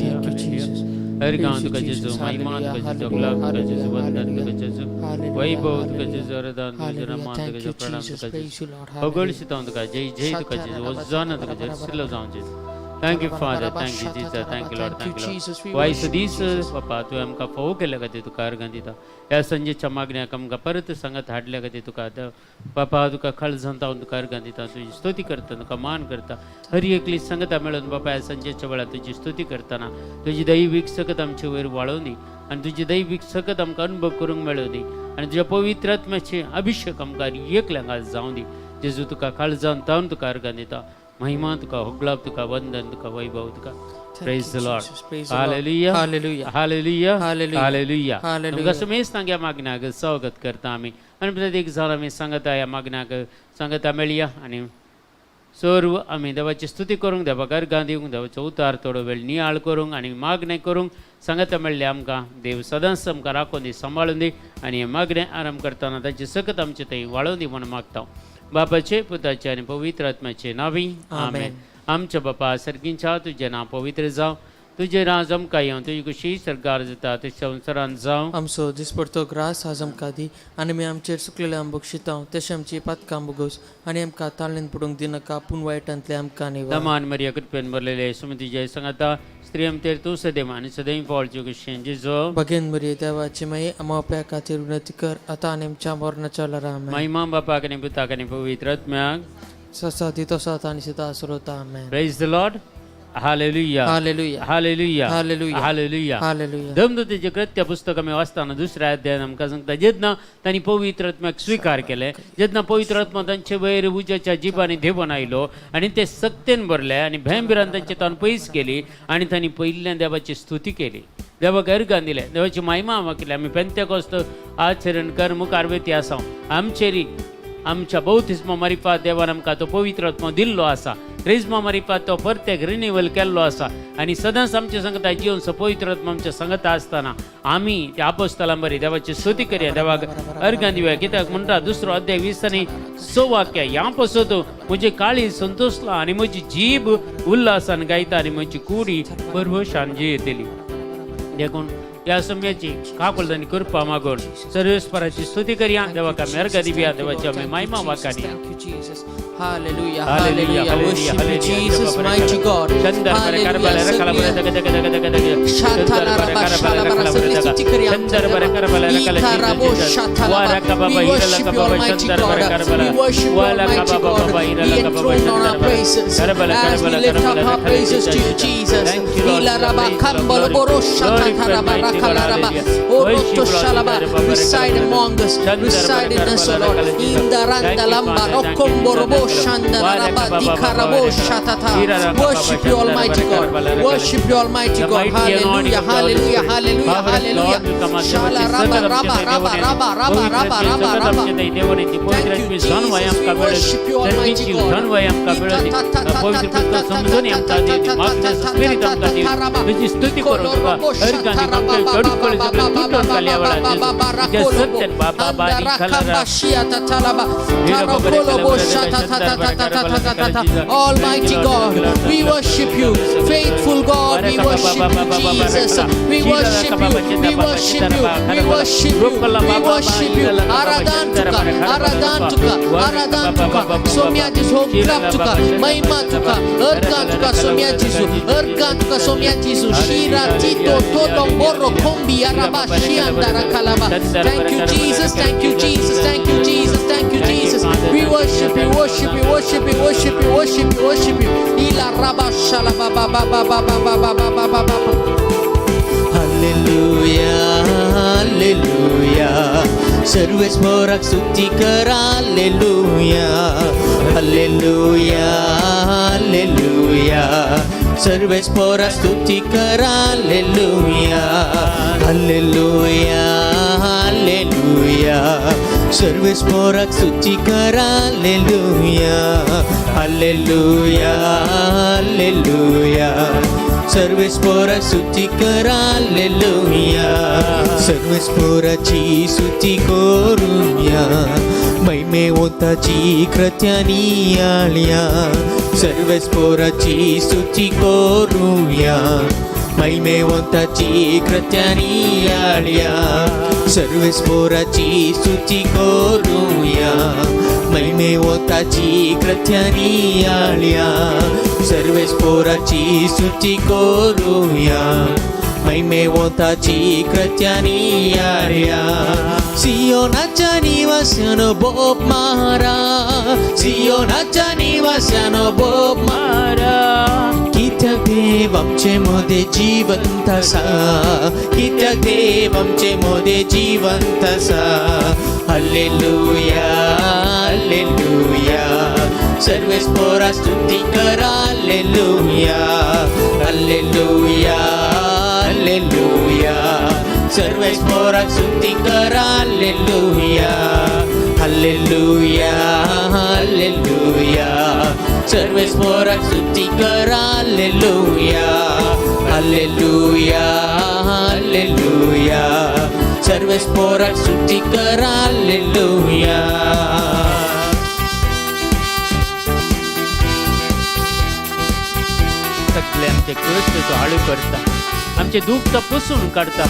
Thank you, Jesus. अर्गां Praise you, तुका जेजू, Jesus. महिमा Hallelujah, तुका जेजू, hallelujah, गुलाब तुका hallelujah, जेजू, वंदन तुका hallelujah. जेजू, Hallelujah, वैभव तुका hallelujah. जेजू, आराधना तुका जेजू, Hallelujah. मान तुका Thank जेजू, you, प्रणाम Jesus. तुका जेजू. Praise you, Lord. होगळशी तुका जय जय तुका जेजू, होजाना तुका जेजू, सिलो जावं जेजू. Thank you Father, thank you Jesus, thank you Lord, thank you Lord. वायस दीस बापा तुवें आमकां फोव केल्ल्या खातीर तुका अर्गां दिता. ह्या संजेच्या मागण्याक आमकां परत सांगत हाडल्या खातीर तुका बापा तुका खळजांत हांव तुका अर्गां दिता. तुजी स्तुती करता, तुका मान करता. हर एकली संगता मेळून बापा ह्या संजेच्या वेळार तुजी स्तुती करतना तुजी दैवीक सकत आमचे वयर वाळोवन दी आनी तुजी दैवीक सकत आमकां अनुभव करूंक मेळूं दी आनी तुज्या पवित्र आत्म्याचे अभिषेक आमकां एकल्यांक आज जावं दी. जेजू तुका काळजान तावन तुका अर्गां दिता. महिमा तुका, होगळाप तुका, वंदन तुका, वैभव तुका. Praise the Lord. Jesus. Praise the Lord. Hallelujah. Hallelujah. Hallelujah. Hallelujah. Hallelujah. Hallelujah. तुमकां समेस्तांक ह्या मागण्याक स्वागत करता आमी आनी प्रत्येक जाण आमी सांगता ह्या मागण्याक सांगता मेळया आनी सर्व आमी देवाची स्तुती करूंक, देवाक अर्गां दिवंक, देवाचो उतार थोडो वेळ नियाळ करूंक आनी मागणें करूंक सांगता मेळ्ळें आमकां. देव सदांच आमकां राखून दी, सांबाळून दी आनी हें मागणें आराम करतना ताची सकत आमचे थंय वाळोवन दी म्हूण मागता. बापाचे, पुताचे आनी पवित्र आत्म्याचे नावी, आमेन. आमच्या बापा सर्गींच्या, तुजें नांव पवित्र जावं, तुजें राज आमकां येवं, तुजी खुशी सरकार जाता तशें संवसारांत जावं. आमचो दिसपडतो ग्रास आज आमकां दी आनी आमी आमचेर सुकलेले आंबोक शिताव तशें आमची पातकां बोगोस आनी आमकां ताळणेन पडूंक दिनाका पूण वायटांतले आमकां निवार. दमान मरिया, कृपेन भरलेले, सुमती जय सांगता, स्त्री आमतेर तूं सदैव आनी सदैव फळची खुशी जेजो. भगेन मरिये, देवाची माई, आमोप्या खातीर विनंती कर आतां आनी आमच्या मरणाच्या वेळार. आमेन. महिमा बापाक आनी पुताक आनी पवित्र आत्म्याक. ससा तितो सात आनी सीता असरोता. आमेन. Praise the Lord. Hallelujah. Hallelujah. Hallelujah. Hallelujah. Hallelujah. Hallelujah. धर्मदूतेचे कृत्य पुस्तक आमी वाचतना दुसऱ्या अध्यायान आमकां सांगता, जेन्ना तांणी पवित्र आत्म्याक स्विकार केले, जेन्ना पवित्र आत्मा तांचे वयर उज्याच्या जिबांनी देंवन आयलो आनी ते सक्तेन भरले आनी भंयभिरांत तांचे तान पयस केली आनी तांणी पयल्यान देवाची स्तुती केली, देवाक अर्गां दिलें, देवाची महिमा केली. आमी पेंतेकोस्त आचरण कर मुखार वेती आसा. आमचेरी आमच्या बौतिस्मा मारिफात देवान आमकां तो पवित्र आत्मो दिल्लो आसा. क्रिज्मा मारिफात तो परतेक रिनिवल केल्लो आसा आनी सदांच आमच्या संगता जिवन पवित्र आत्मा आमच्या संगता आसतना आमी त्या आपोस्तलां बरी देवाची स्तुती करया, देवाक अर्गां दिवया. कित्याक म्हणटा दुसरो अध्याय 20 आनी 6 वाक्य, ह्या पसत म्हजे काळी संतोषला आनी म्हजी जीब उल्हासान गायता आनी म्हजी कुडी परवशान जियेतली. देखून ह्या सम्याची काकुळट आनी कृपा मागून सर्वेस्पराची स्तुती करया, देवाक आमी अर्गां दिवया, देवाची आमी महिमा वाखाणया. Thank you, Jesus. Hallelujah. Hallelujah, Hallelujah. hallelujah, Worship you, hallelujah. Jesus, mighty God. Hallelujah. We worship you, Almighty God. We worship you, Almighty God. Be enthroned on our praises as we lift up our praises to you, Jesus. Reside among us, reside in us, O Lord. Indaranda rokomborobo shandaraba dikarabo shatata. Worship you, Almighty God. Worship you, Almighty The God. mighty anointing Hallelujah, of the Holy hallelujah, Spirit. hallelujah, Power of hallelujah. God will come on. Shala raba raba raba raba raba raba raba raba. Thank you, Jesus. We worship you, Almighty God. तुझी स्तुती करू तुका अर्गांनी कडकडे सगळे तुटून घाल ह्या वेळार तुझ्या सत्यान बाबा बारीक खाला. Almighty God, we worship you. Faithful God, we worship you, Jesus. We worship you, we worship you, we worship you, we worship you. Aradantuka, Aradantuka, Aradantuka, Somya Jisu, Hoglaptuka, Maimatuka, Ergantuka, Somya Jisu, Ergantuka, Somya Jisu, Shira, Tito, Todo, Borro, Kombi, Araba, Shiandara, Kalaba. Thank you, Jesus, thank you, Jesus, thank you, Jesus, thank you, Jesus. We worship you, worship you, worship you, worship you, worship you, worship you. Ila Raba Shalaba ba ba ba ba ba ba ba ba ba ba ba. Hallelujah, hallelujah, सर्वेस्पराक स्तुती कर. Hallelujah, hallelujah, hallelujah, सर्वेस्पराक स्तुती कर. Hallelujah, hallelujah, hallelujah, सर्वेस्पराक स्तुती कर. Hallelujah, hallelujah, hallelujah, सर्वेस्पराक स्तुती कर. Hallelujah. सर्वेस्पराची स्तुती करूया, महिमेवंताची कृत्या नियाळया. सर्वेस्पराची स्तुती करूया, महिमेवंताची कृत्यानी आळया, सर्वेस्पोराची स्तुती करूया. महिमेवंताची कृत्यानी आळया, सर्वेस्पोराची स्तुती करूया. महिमेवंताची कृत्यानी आळया. सियोनाच्या निवास्यानो बोब मारा, सियोनाच्या निवास्यानो बोब मारा. कित्याक देव आमचे मदें जिवंत आसा, कित्याक देव आमचे मदें जिवंत आसा. हल्लेलुया, हल्लेलुया, सर्वेस्पोरा स्तुती करा. हल्लेलुया, हल्लेलुया, हल्लेलुया, सर्वेस्पोरा स्तुती करा. हल्लेलुया, हल्लेलुया, हल्लेलुया, सर्वेस्पोरा स्तुती करा. हल्लेलुया, हल्लेलुया, हल्लेलुया, सर्वेस्पोरा स्तुती करा. हल्लेलुया. सगळे आमचे कश्ट तो हाळू करता, आमचे दूख तो पुसून काडता.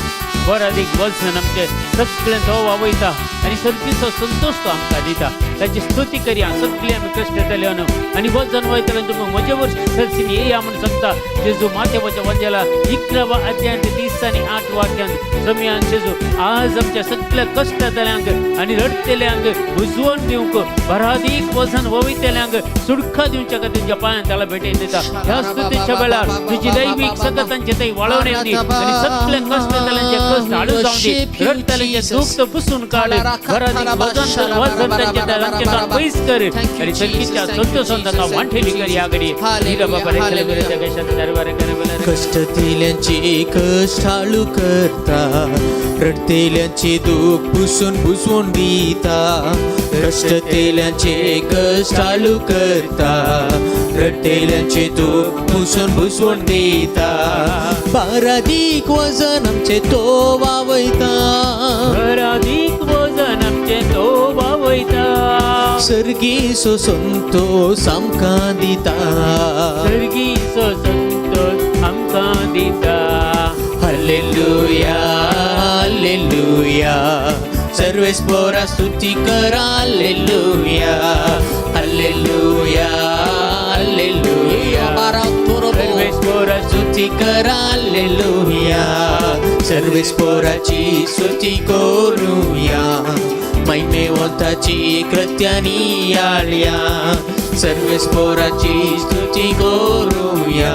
बरादीक वचन आमचे सगळें तो वावयता आनी सर्गीचो संतोश तो आमकां दिता. ताची स्तुती करया. सगळे आमी कश्ट जाले न्हू आनी वचन वयतले तुमी म्हजे वर्स सरसीन येया म्हूण सांगता जेजू. माथ्याच्या वंजेला 11वा अध्यायांत 30 आनी 8 वाक्यान समयान जेजू आज आमच्या सगळ्या कश्ट जाल्यांक आनी रडटेल्यांक बुजवण दिवंक, बरादीक वजन वयतल्यांक सुडखा दिवच्या खातीर तुज्या पांयान त्याला भेटय दिता. ह्या स्तुतीच्या वेळार तुजी दैवीक सकत तांचे थंय वळवणे दी आनी सगळे कश्ट जाल्यांचे कश्ट हाडू जावं दी. रडटल्यांचे दुःख तो पुसून काड. घरातील वजन वजन तांचे तांचे ताण पयस कर आणि सर्गीच्या संतोषान तांकां वांटेली कर. या घडी बाबा दरबार कर. कष्टतेल्यांची कष्ट हाळू करता, रडतेल्यांची दूख पुसून पुसून दिता. कष्टतेल्यांचे कष्ट हाळू करता, रडतेल्यांचे दूख पुसून पुसून दिता. बारादीक वजन आमचे तो वावयता, घरादीक वजन आमचें तो वावयता. सर्गीसो संतोष आमकां दिता. सर्गीचो संतोष आमकां दिता. हल्लेलुया, हल्लेलुया, सर्वेस्पोरा स्तुती करा. हल्लेलुया, हल्लेलुया, हल्लेलुया, सर्वेस्पोरा स्तुती करा. हल्लेलुया, सर्वेस्पोराची स्तुती करूया. महिमेवंताची कृत्यानी आळया, सर्वेस्पोराची स्तुती करूया.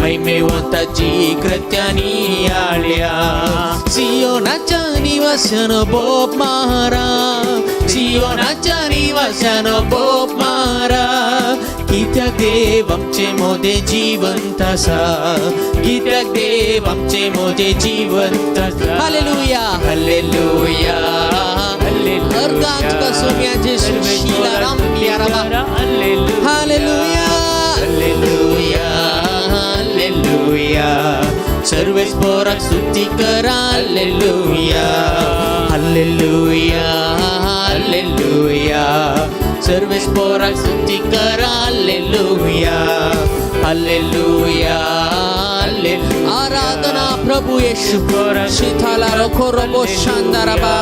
महिमेवंताची कृत्यानी आळया. सियोनाच्या निवास्यानो बोब मारा, सियोनाच्या निवास्यानो बोब मारा. कित्याक देव आमचे मोदे जिवंत आसा, कित्याक देव आमचे मोदे जिवंत आसा. हालेलुया. हल्लेलुया. अर्गां तुका सोम्या जेसू शीला राम पियाराबा. हालेलुया. हल्लेलुया, हल्लेलुया, सर्वेस्पोराक स्तुती करा. हल्लेलुया, हल्लेलुया, हल्लेलुया, सर्वेस्पोराक स्तुती करा. Hallelujah, hallelujah, hallelujah. आराधना प्रभू येशू. शिथाला रखो रबो शांदाराबा.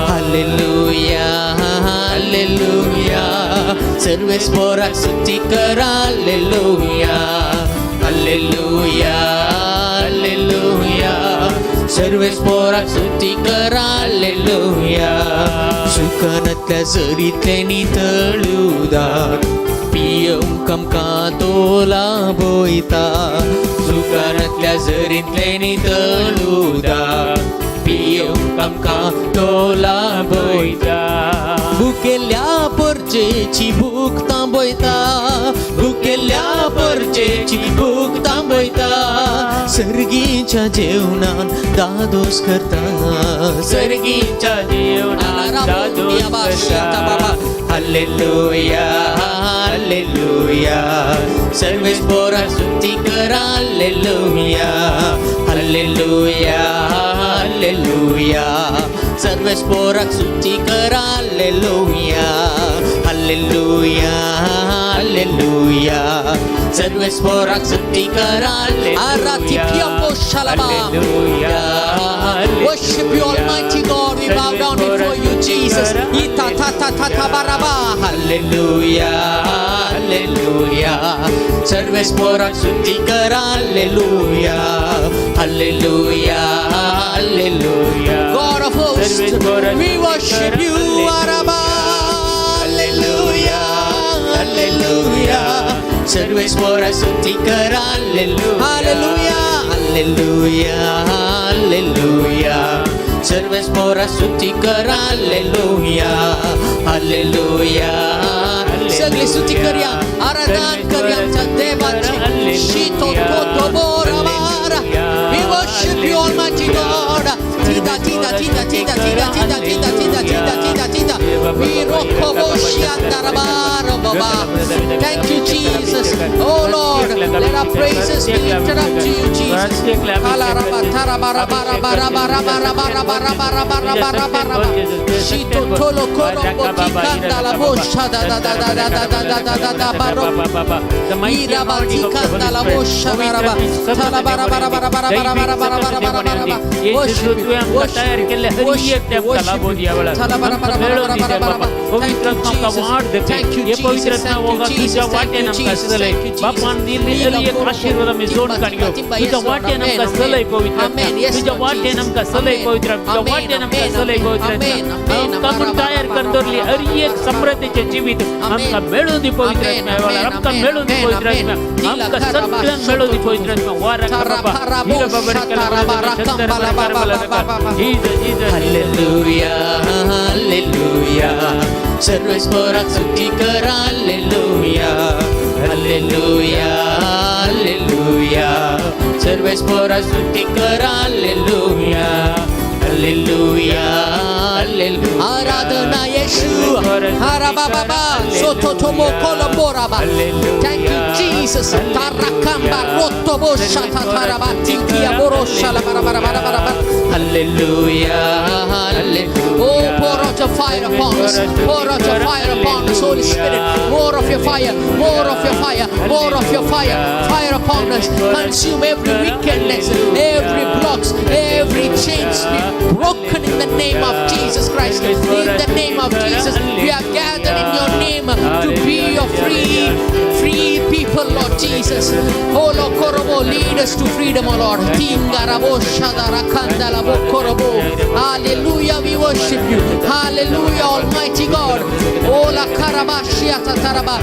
हल्लेलुया, हल्लेलुया, सर्वेस्पोराक स्तुती करा. हल्लेलुया, हल्लेलुया, हल्लेलुया, सर्वेस्पोराक स्तुती करा. हल्लेलुया. सुखानातल्या झरींतले नितळ उदक पियोवंक आमकां तो लाभयता. सुखानातल्या झरींतले नितळ उदक पियोवंक आमकां तो लाभयता. भुकेल्या परजेची भूक थांबयता, भुकेल्या परजेची भूक थांबयता. सर्गीच्या जेवणान दादोस करता. सर्गीच्या जेवणान दादोस करता. हल्लेलुया, हल्लेलुया, सर्वेस्पोरा स्तुती करा. हल्लेलुया, हल्लेलुया, हल्लेलुया, सर्वेस्पोराक स्तुती करा. हल्लेलुया. Hallelujah, hallelujah. सर्वेस्पोराक स्तुती करा. आराती पियापो शलबा. Hallelujah. Worship you, Almighty God. We bow down before you, Jesus. Ita ta ta ta ta baraba. Hallelujah, hallelujah. सर्वेस्पोराक स्तुती करा. Hallelujah, hallelujah, hallelujah. God of hosts, we worship you. Araba. Hallelujah, hallelujah. सर्वेस्पोराक स्तुती करा. Hallelujah, Hallelujah. Hallelujah, hallelujah. सर्वेस्पोराक स्तुती करा. Hallelujah, hallelujah. सगळी स्तुती करूया, आराधन करूया आमच्या देवाची. शीतो तो तो बोराबार. We worship you, Almighty God. Tida tida tida tida tida tida tida tida tida tida tida. We rokobo shiandarabaro baba. Thank you, Jesus. Oh Lord, let our praises be lifted up to you, Jesus. Kalaraba taraba raba raba raba raba raba raba raba raba raba raba raba. Shito tolo korombo tikanda la bosha da da da da da da da da da da da baro. Iraba tikanda la bosha raba. Talaba raba raba raba raba raba raba raba raba raba raba. Worship you, worship you, worship you, worship you. Talaba raba raba raba raba raba. Thank you, Jesus. Thank you, Jesus. Thank you, Jesus. Thank you, Jesus. Thank you, Jesus. बापान दिल्ली हर एक आशीर्वाद आमी जोड काडयो. तुझ्या वाटेन आमकां चलय पवित्र आत्म्या. तुझ्या वाटेन आमकां चलय पवित्र आत्म्या. तुझ्या वाटेन आमकां चलय पवित्र आत्म्या. आमकां म्हूण तयार कर दवरली हर एक समृद्धीचें जिवीत आमकां मेळूं दी पवित्र आत्म्या. वेळार आमकां मेळूं दी पवित्र आत्म्या. आमकां सगळ्यांक मेळूं दी पवित्र आत्म्या. वारा बाबा हिरा बाबा Jesus, Jesus. Hallelujah, hallelujah. सर्वेस्पोराक स्तुती करा. Hallelujah, hallelujah, hallelujah. सर्वेस्पोराक स्तुती करा. Hallelujah, hallelujah, hallelujah. Aradhana Yeshu. Harababa sototomo kolomboraba. Thank you, Jesus. Tarakamba rotobo shatataraba tikia borosha la bara bara bara bara bara. Hallelujah, hallelujah. Oh, pour out your fire upon us. Pour out your fire upon us, Holy Spirit. More of your fire, more of your fire, more of your fire. Fire upon us. Consume every wickedness, every blocks, every chains be broken in the name of Jesus Christ. In the name of Jesus, we are gathered in your name to be your free, free people, Lord Jesus. Oh Lord, Korobo, lead us to freedom, oh Lord. Tingarabo shadarakandalabo korobo. Hallelujah, we worship you. Hallelujah, Almighty God. Oh la karabashia tataraba.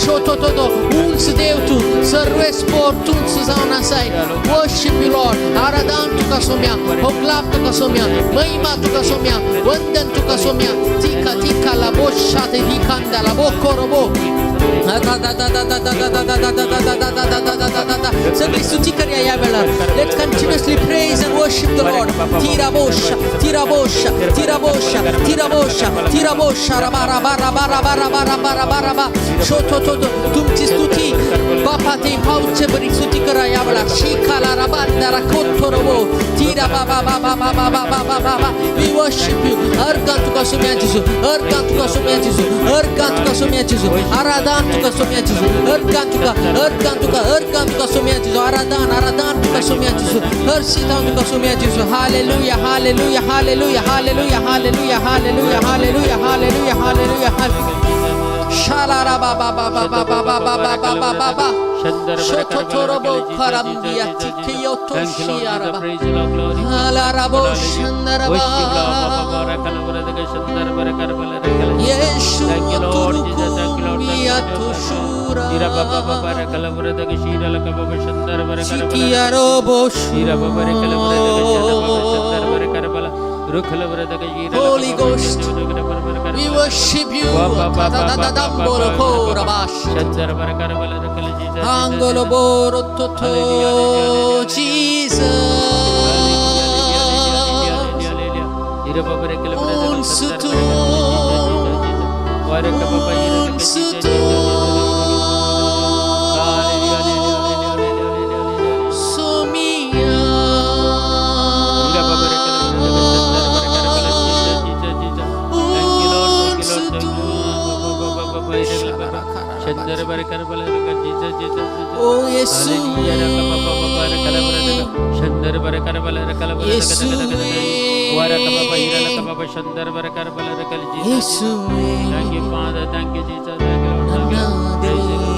Shototodo, उंच देव तू सर्वेस्पोर तूंच जावन आसाय. Worship you, Lord. आराधन तुका सोम्या, होगलाप तुका सोम्या, महिमा तुका सोम्या, वंदन तुका Saumya. tika tika la bosha te dikanda la bokorobo. सगळी स्तुती करूया या वेळार. Let's continuously praise and worship the Lord. तिराबोश तिराबोश तिराबोश तिराबोश तिराबोश रबा रबा रबा रबा रबा रबा रबा रबा शोतो तुमची स्तुती बापा ते पावचे बरी स्तुती करा या वेळार. शिकाला रबांदा रकोतो तिरा बाबा बाबा बाबा बाबा बाबा बाबा. We worship you. अर्गां तुका सोम्या जेजू, अर्गां तुका सोम्या जेजू, अर्गां तुका सोम्या जेजू. आराधन तुका सोम्या जेजू, अर्गां तुका, अर्गां तुका, अर्गां तुका सोम्या जेजू. आराधन, आराधन तुका सोम्या जेजू, हर्षिता तुका सोम्या जेजू. Hallelujah, hallelujah, hallelujah, hallelujah, hallelujah, hallelujah, hallelujah, hallelujah, hallelujah, hallelujah. शालारा बाबा बाबा बाबा बाबा बाबा बाबा बाबा. Shototorobo karambia tikiyoto shiaraba. Halarabo shandaraba. Yeshu turukumbia toshura. Chikiarobo Holy Ghost, we worship you. Angolo boro toto, Jesus. Unsutu, unsutu, Sumia. Unsutu, O येसुवे, येसुवे, Thank you, Father. Thank you, Jesus. Thank you, Lord. Thank you, Lord. Praise you, Lord.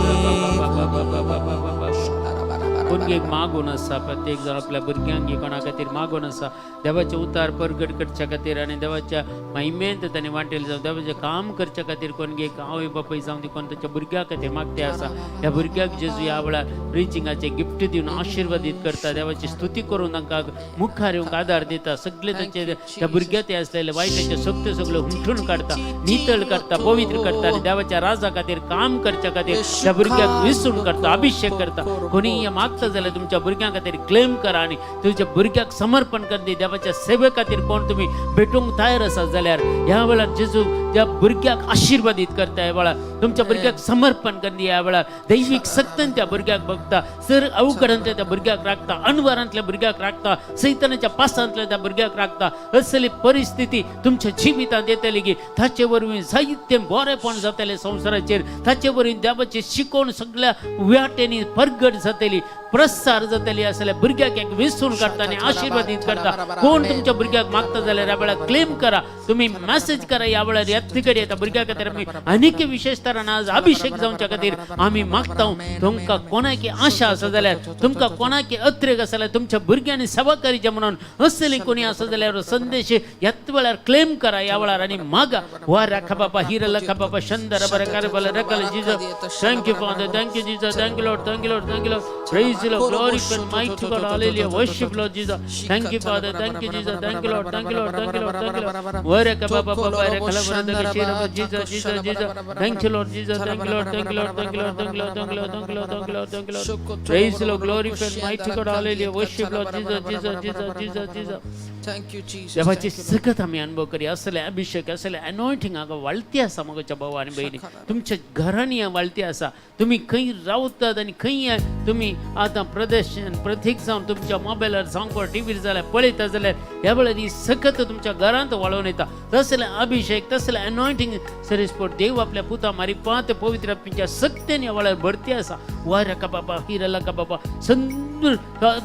भुरगेक मागून आसा, प्रत्येक जाण आपल्या भुरग्यांक कोणा खातीर मागून आसा, देवाचें उतार परगट करच्या खातीर आनी देवाच्या महिमेंत ताणें वांटेल जावं, देवाचें काम करच्या खातीर कोणगेक आवय बापूय जावं ती कोण ताच्या भुरग्या खातीर मागते आसा. ह्या भुरग्याक जेजू ह्या वेळार प्रिचिंगाचें गिफ्ट दिवन आशिर्वादीत करता, देवाची स्तुती करून तांकां मुखार येवंक आदार दिता. सगळे तांचे त्या भुरग्या ते आसलेले वायटाचे शक्त सगळे हुमटून काडता, नितळ करता, पवित्र करता आनी देवाच्या राजा खातीर काम करच्या खातीर त्या भुरग्याक विसरून करता, अभिषेक करता. कोणी हे मागता जाल्यार तुमच्या भुरग्यां खातीर क्लेम करा आनी तुमच्या भुरग्याक समर्पण कर देवाच्या सेवे खातीर. कोण तुम्ही भेटूंक तयार आसा जाल्यार ह्या वेळार जेजू त्या भुरग्याक आशिर्वादीत करता. ह्या वेळार तुमच्या भुरग्याक समर्पण कर. ह्या वेळार दैवीक सक्तन त्या भुरग्याक बघता, सर अवघडांतल्या त्या भुरग्याक राखता, अनवरांतल्या भुरग्याक राखता, सैतानाच्या पासांतल्या त्या भुरग्याक राखता. असली परिस्थिती तुमच्या जिवितांत येतली की ताचे वरवीं जायते बरेपण जातलें संवसाराचेर, ताचे वरवीं देवाची शिकवण सगळ्या वाटेंनी परगट जातली, प्रसार जातली. असल्या भुरग्याक एक विसरून काडटा आनी आशिर्वादीत करता. कोण तुमच्या भुरग्याक मागता जाल्यार ह्या वेळार क्लेम करा, तुम्ही मॅसेज करा. ह्या वेळार यात्रे कडेन येता भुरग्या खातीर आमी आनीक विशेश तरान आज अभिषेक जावच्या खातीर आमी मागता. तुमकां कोणाकी आशा आसा जाल्यार, तुमकां कोणाकी अत्रेक आसा जाल्यार, तुमच्या भुरग्यांनी सेवा करीचे म्हणून असली कोणी आसा जाल्यार संदेश ह्याच वेळार क्लेम करा ह्या वेळार आनी मागा. वा राखा बाबा हिर लखा बाबा शंदर बर कर रकल. Jesus, thank you, Father. Thank you, Jesus. Thank you, Lord. Thank you, Lord. Thank you, Lord. Praise you, Lord. Glory to mighty God. Hallelujah. Worship, Lord Jesus. Thank you, Father. Thank you, Jesus. Thank you, Lord. Thank you, Lord. Thank you, Lord. Thank you, Lord. Vara ka baba baba rakala vara shira. Jesus, Jesus, Jesus. Thank you, Lord Jesus. Thank you, Lord. Thank you, Lord. Thank you, Lord. Thank you, Lord. Thank you, Lord. Thank you, Lord. Thank you, Lord. Thank you, Lord. Praise the Lord. Glory to mighty God. Hallelujah. Worship, Lord Jesus. Jesus, Jesus, Jesus, Jesus. Thank you, Jesus. देवाची सकत आमी अनुभव करी. असले अभिषेक, असले अनॉयंटींग हांगा वाळती आसा. म्हज्या भाव आनी भयणी, तुमच्या घरांनी वाळती आसा. तुमी खंय रावतात आनी खंय तुमी आतां प्रदेश प्रतीक जावन तुमच्या मोबायलार जावं टिवीर जाल्यार पळयता जाल्यार ह्या वेळार ही सकत तुमच्या घरांत वाळोवन येता. तसले अभिषेक, तसले अनॉयंटींग सरीसपोट देव आपल्या पुता मारिपात पवित्र आत्म्याच्या सक्तेन ह्या वेळार भरती आसा. वा रका बाबा हिरला का बाबा संदूर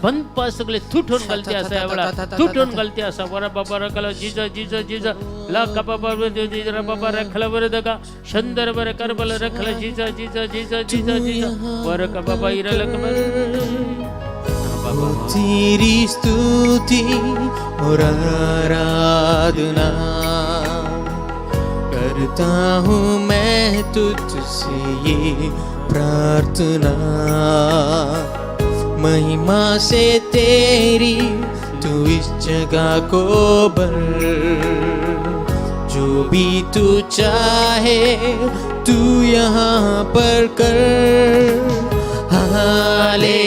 बंदपा सगळे तुटून घालते आसा, ह्या वेळार तुटून घालते आसा. वरा बाबा रकला जिज जिज जिज ला का बाबा बाबा रखला बर दगा शंदर बर करबल रखला जिज जिज जिज जिज जिज वर का बाबा इरल बाबा. तेरी स्तुति और आराधना करता हूँ मैं तुझसे ये प्रार्थना, महिमा से तेरी तू इस जगह को भर, जो भी तू चाहे तू यहाँ पर कर. हाले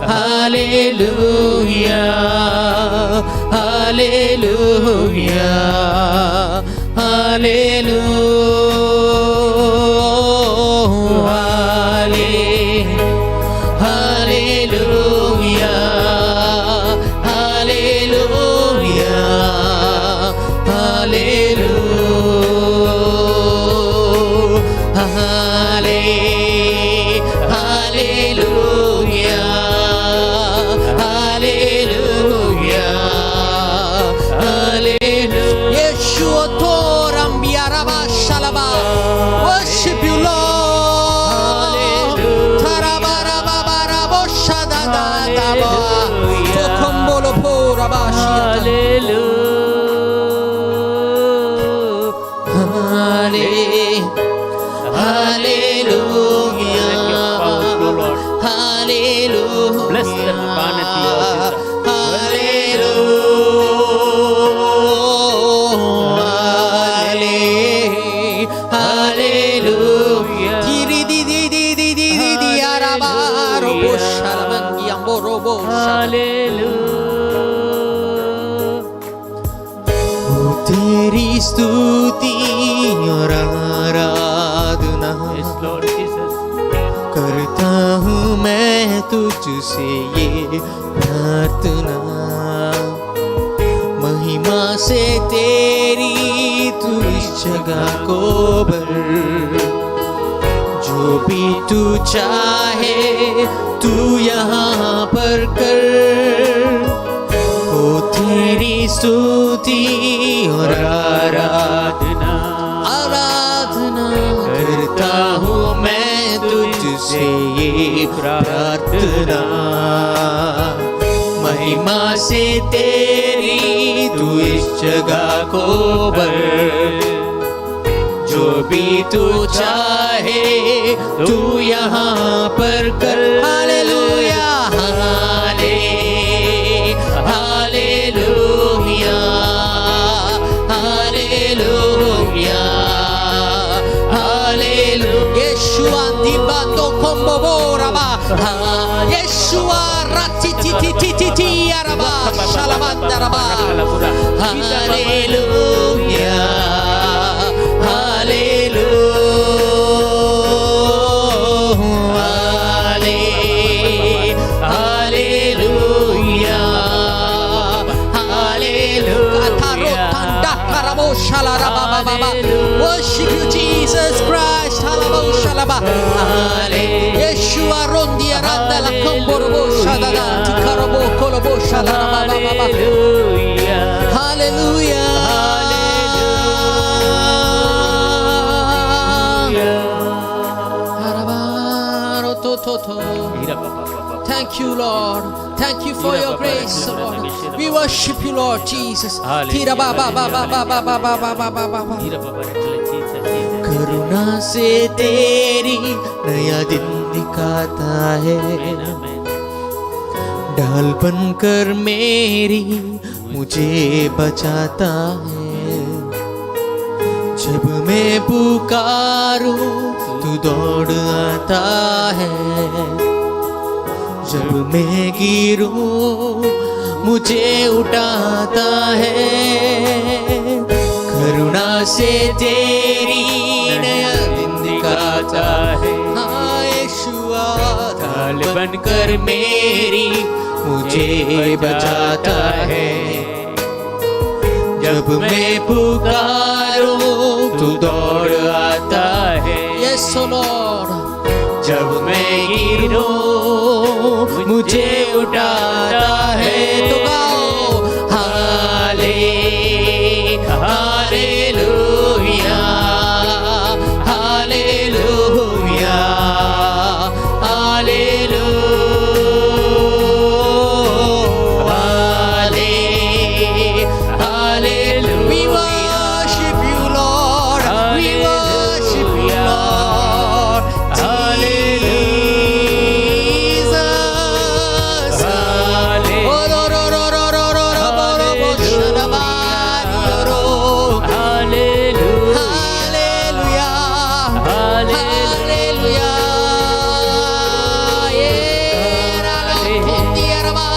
hallelujah, hallelujah, hallelujah, hallelujah, hallelujah, hallelujah, हाले hallelujah, hallelujah, hallelujah. Yeshua Toram Yaraba Shalaba. Worship you, Lord. Tarabarabarabo Shadadadaba. Tokombolo Porabashia. हाले hallelujah, hallelujah. Bless them abundantly, Lord Jesus. Hallelujah, hallelujah. Tiri di di di di di di di araba robo shalamangi ambo robo shala. ओ तेरी स्तुति और आराधना Yes, Lord Jesus. करता हूँ मैं तुझसे ये प्रार्थना, महिमा से तेरी तू इस जगह को भर, जो जो भी तू चाहे तू यहाँ पर कर। हो तेरी स्तुति और आराधना, आराधना करता हूँ मैं तुझसे ये प्रार्थना। महिमा से तेरी तू इस जगह को भर, जो भी तू चाहे तू यहाँ पर कर। हालेलुया। हाले hallelujah, hallelujah, hallelujah. Yeshua dibando kombobo raba. Yeshua ratititititi araba shalabanda raba. Hallelujah, hallelujah, hallelujah, hallelujah. Katarotanda karabo shalaraba ba ba ba. Worship you, Jesus Christ. Halabo shalaba. Yeshua rondi aranda la komborobo shadada tikarobo kolobo shalaraba ba ba ba. Hallelujah. Hallelujah. Harabarotototo. Thank you, Lord. Thank you for your grace, Lord. We worship you, Lord Jesus. Hallelujah. Tira ba ba ba ba ba ba ba ba ba ba ba ba ba. करुणा से तेरी नया दिन दिखाता है, ढाल बनकर Mary मुझे बचाता है। जब मैं पुकारूं तू दौड़ आता है, जब मैं गिरूं मुझे उठाता है। करुणा से तेरी नया दिन दिखाता है, हाँ यीशुआ ढाल बनकर मेरी मुझे बचाता है। जब मैं पुकारूं तू दौड़ आता है, Yes, O Lord. जब मैं गिरूं मुझे उठाता है। तो गाओ हाले hallelujah, hallelujah, hallelujah, hallelujah. We worship you, Lord. We worship you, Lord. Jesus. Oh, ro, ro, ro, ro, ro, ro, ro, bo, ro, bo, shalaba, ro. Hallelujah. Hallelujah. Yeah, ra, lo, kondi, ra, ba.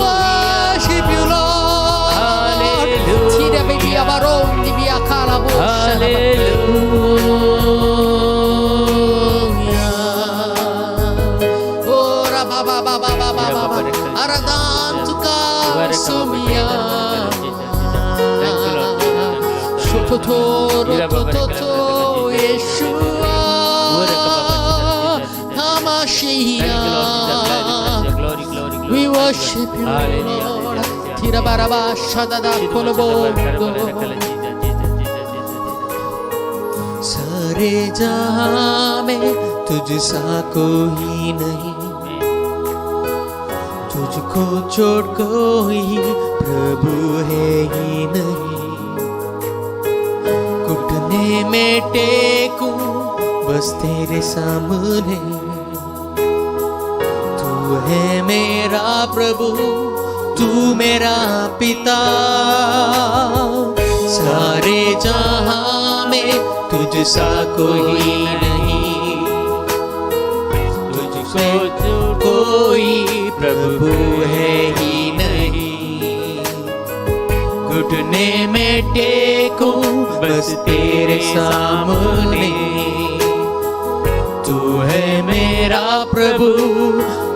Worship you, Lord. Tira, baby, abaron, di, bia, kala, bo, shalaba. Oh, ra, ba, ba, ba, ba, ba, ba, ba, ba. Aradan tuka sumia. Shototo, rotototo, Yeshua Hamashiach. We worship you, Lord. Tirabaraba shadada kolobo. सारे जहां में तुझसा कोई नहीं, तुझको छोड़ कोई प्रभु है ही नहीं। घुटने में टेकूं बस तेरे सामने, तू है मेरा प्रभु, तू मेरा पिता। सारे जहां में तुझसा कोई नहीं, तुझको कोई प्रभु है ही नहीं। घुटने में टेकूं बस तेरे सामने, तू है मेरा प्रभु,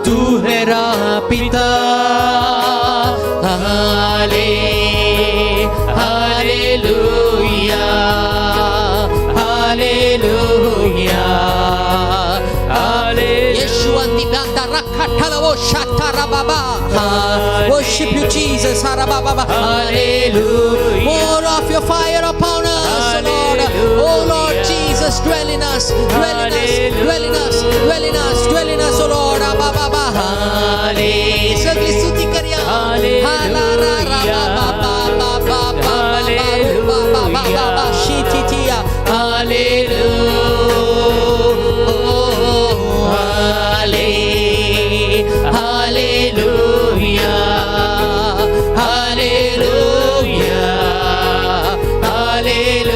तू है मेरा पिता। हाले hallelujah, hallelujah, Shatarababa. Worship you, Jesus. Harababa. Hallelujah. More of your fire upon us, Lord. Oh Lord Jesus, dwell in us, dwell in us, dwell in us, dwell in us, dwell in us, oh Lord. Ababa. सगळी स्तुती करूया. हा ला रा रा बा बा बा बा बा बा बा बा बा बा बा बा शी ती ती या. Hallelujah, hallelujah, hallelujah, hallelujah,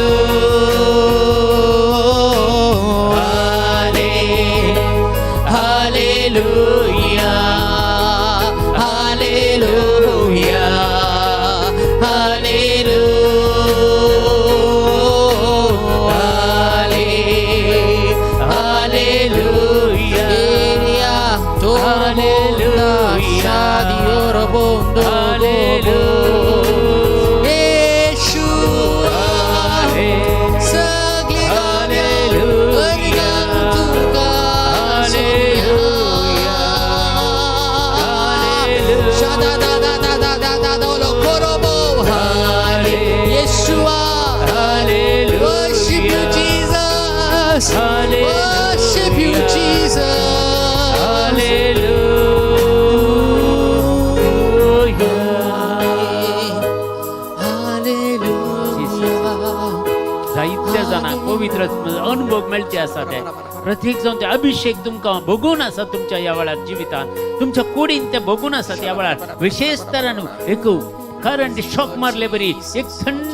hallelujah, hallelujah. Eria torobonda shadi orobondo gobo. Yeshua, सगळी गाव्या वर्गात तुका सोम्या. शादा दा दा दा दा दा दा दोलो korobo. Yeshua, worship you, Jesus. Worship you, Jesus. Hallelujah. जायत्या जाणांक पवित्र अनुभव मेळचे आसा ते प्रत्येक जावन ते अभिषेक तुमकां भोगून आसा तुमच्या ह्या वेळार जिवितान, तुमच्या कुडीन ते भोगून आसा त्या वेळार. विशेश तरान एक करंट शॉक मारले बरी, एक थंड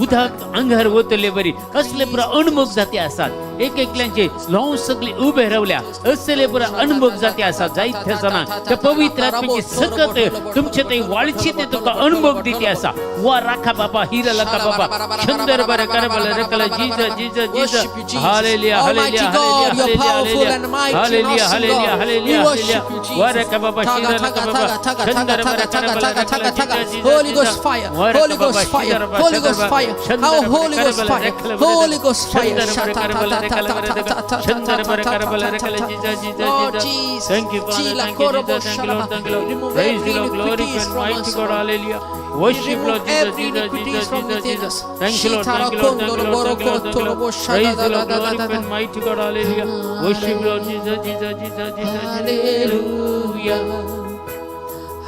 उदक आंगार वतले बरी, असले पुरा अनुभव जाती आसात. एक एकल्यांचे ल्हव सगळी उबे रावल्या असले पुरा अनुभव जाती आसात जायत्या जाणांक. त्या पवित्र आत्म्याची सकत तुमचे ते वाळची ते तुका अनुभव दिती आसा. वा राखा बाबा हिरा लका बाबा छंदर बरे करबल रकल जीज जीज जीज. Worship you, Jesus. Hallelujah, Almighty hallelujah, God, you are hallelujah, powerful and mighty and hallelujah, awesome hallelujah, God. We hallelujah, worship you, hallelujah. वा Jesus. रका बाबा Taga, Shira taga, लका taga, बाबा taga, taga, छंदर taga, बरे taga, करबल taga, रकल taga, taga. जीज Holy जीज. Ghost fire, वा रका Holy बाबा Ghost fire, Shira बाबा Holy Ghost छंदर fire. छंदर Our बरे Holy Ghost करबल fire, रकल Holy Ghost fire. छंदर बरे Shata, ta, करबल ta, ta, रकल ta, बरे ta, ta, ta, छंदर ta, बरे ta, Karbala ta, ta, रकल ta. जीज जीज Lord जीज. Jesus, Thank you, Father. Chila, Thank you, korobo, Jesus. Thank you, Lord. shalaba. Thank you, Lord. Remove Praise every the Lord. Glory iniquities and from mighty us, God. Lord. Hallelujah. Worship Remove Lord Jesus, every Jesus, iniquities Jesus, from Jesus, within Jesus. us. Thank you, Lord. Thank you, Lord. Thank you, Lord. Thank you, Lord. Thank you, Lord. Praise the Lord. Glory and mighty God. Hallelujah. Worship Lord Jesus, Jesus, Jesus, Jesus. Hallelujah.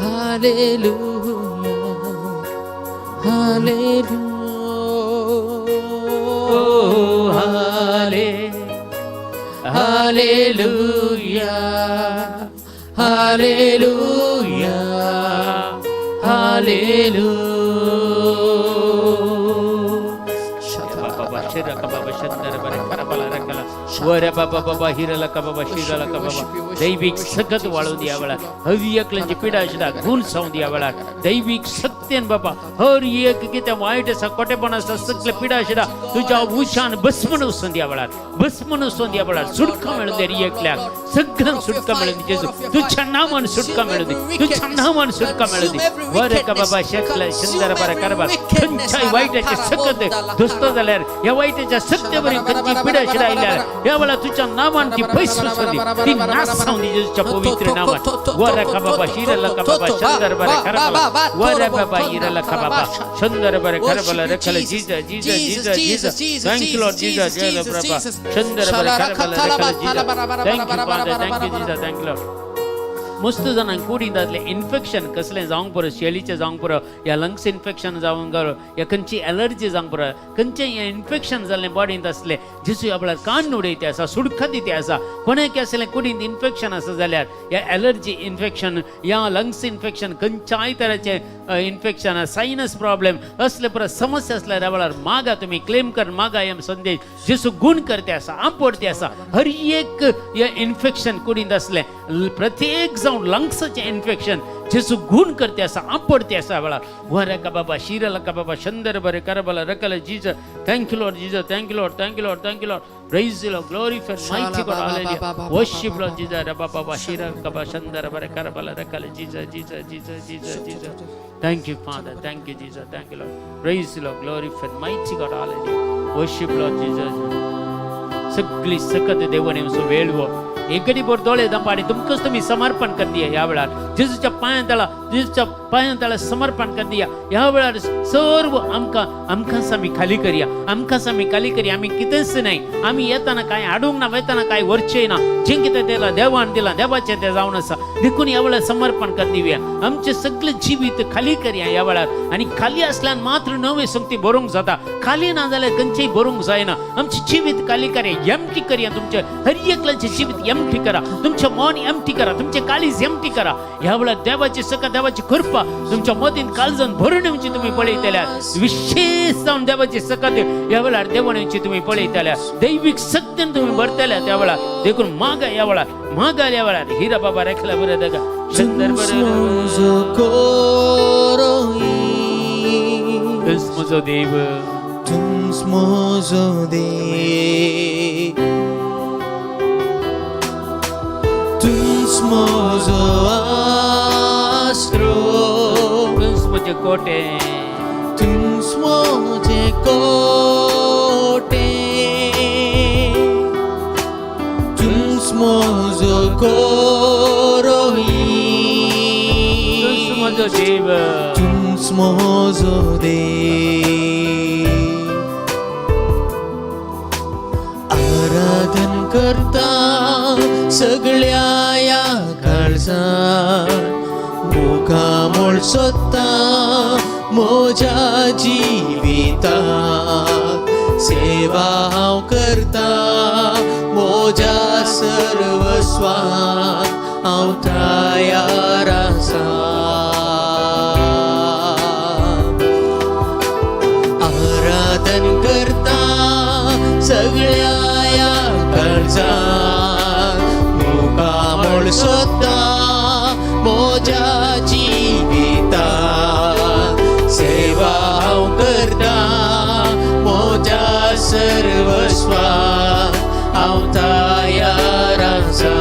Hallelujah. Hallelujah. Oh, hallelujah. Hallelujah. Hallelujah. बाबा शिरा बाबा शंदर बरे Karbala रकला वर बाबा बाबा हिरला का बाबा शिरला का बाबा. दैविक सकत वाळून द्या वेळा हवी एकल्यांची पिडा शिडा गुण सावून द्या वेळा. दैविक सत्यान बाबा हर एक कितें वायट आसा, कोटेपण आसा, सगळे पिडा शिडा तुझ्या उशान भस्मन वचून द्या वेळार, भस्मन वचून द्या वेळार. सुटका मेळून दे रे एकल्याक, सगळ्यांक सुटका मेळून दे जेजू. तुझ्या नावान सुटका मेळून दे, तुझ्या नावान सुटका मेळून दे. वर का बाबा शकला शंदर बरे करबा. खंयच्याय वायटाचे सकत दोस्त जाल्यार ह्या वायटाच्या सत्तेवरी खंयची पिडा शिडा आयल्यार ह्या वेळार तुझ्या नावान ती पयस वचून दी, ती नाश जावन दी जेजूच्या पवित्र नावान. वर का बाबा शिरला का बाबा शंदर बरे करबा. वर बाबा हिरला का बाबा शंदर बरे करबला रखल जीज जीज जीज जीज. Thank you Lord Jesus. जय प्रभा शंदर बरे करबला रखल जीज. Thank you Father, thank you Jesus, thank you Lord. मस्त जाणांक कुडींत जातलें इन्फेक्शन कसलें जावंक पुरो, शेळीचें जावंक पुरो, या लंग्स इन्फेक्शन जावंक पुरो, या खंयची एलर्जी जावंक पुरो, खंयचें इन्फेक्शन जाल्लें बॉडींत आसलें, जेजू ह्या वेळार कान उडयते आसा, सुडखा दिते आसा. कोणाक आसलें कुडींत इन्फेक्शन आसा जाल्यार, या एलर्जी इन्फेक्शन या लंग्स इन्फेक्शन, खंयच्याय तराचें इन्फेक्शन, सायनस प्रॉब्लेम असले पुरो समस्या आसल्यार ह्या वेळार मागा, तुमी क्लेम कर मागा हें संदेश. जेजू गुण करते आसा, आपोडते आसा. हर एक हे इन्फेक्शन कुडींत आसलें, प्रत्येक जावं लंग्साचें इन्फेक्शन, जेजू गुण करते आसा, आपोडते आसा ह्या वेळार. वरे का बाबा शिरला का बाबा शंदर बरे Karbala रकल जीज. Thank you Lord Jesus, thank you Lord, thank you Lord, thank you Lord. Praise Lord, glory for mighty God. Hallelujah. Worship Lord Jesus. रे बाबा शिर का शंदर बरे Karbala रकल जीज जीज जीज जीज जीज. Thank you Father, thank you Jesus, thank you Lord. Praise Lord, glory for mighty God. Hallelujah. Worship Lord Jesus. सगळी सकत देवाने वेळ. एक घडीभर दोळे दंपा आनी तुमकांच तुमी समर्पण कर दिया. ह्या वेळार जेजूच्या पांयां तळा, जेजूच्या पांयां तळा समर्पण कर दिया. ह्या वेळार सर्व आमकां आमकांच आमी खाली करया, आमकांच आमी खाली करया. आमी कितेंच न्हय, आमी येताना कांय हाडूंक ना, वेताना कांय व्हरचें ना. जें कितें दिलां देवान दिलां, देवाचें तें जावन आसा. देखून ह्या वेळार समर्पण कर दिवया, आमचें सगळें जिवीत खाली करया ह्या वेळार. आनी खाली आसल्यान मात्र नवे संगती बरोवंक जाता, खाली ना जाल्यार खंयचेय बरोवंक जायना. आमचें जिवीत खाली करया, एमटी करया. तुमचें हर एकल्याचें जिवीत एमटी करा, तुमचें मन एमटी करा, तुमचें काळीज एमटी करा. ह्या वेळार देवाची सकाळ, देवाची कृपा तुमच्या मतीन काळजान भरून येवची तुमी पळयतल्या. विशेष जावन देवाची सकाळ ह्या वेळार देवान येवची तुमी पळयतल्या. दैवीक शक्तीन तुमी भरतल्या त्या वेळार. देखून मागा ह्या वेळार, मागा ह्या वेळार. हिरा बाबा रेखला बरं दगा तूंच म्हजो कोरोई, म्हजो देव, तूंच म्हजो देव, तूंच म्हजो आसरो, तूंच म्हजें कोटे, तूंच म्हजें कोटे, तूंच म्हजो कोरोई, तूंच म्हजो देव, तूंच म्हजो देव. आराधन करता सगळ्या ह्या काळजान, मुखामळ सोदता म्हज्या जिविताक, सेवा हांव करता म्हज्या सर्वस्वाक, हांव तयार आसा. आराधन करता सगळ्या ह्या काळजान, मुखामळ सोदता म्हज्या जिविताक, सेवा हांव करता म्हज्या सर्वस्वाक, हांव तयार आसा,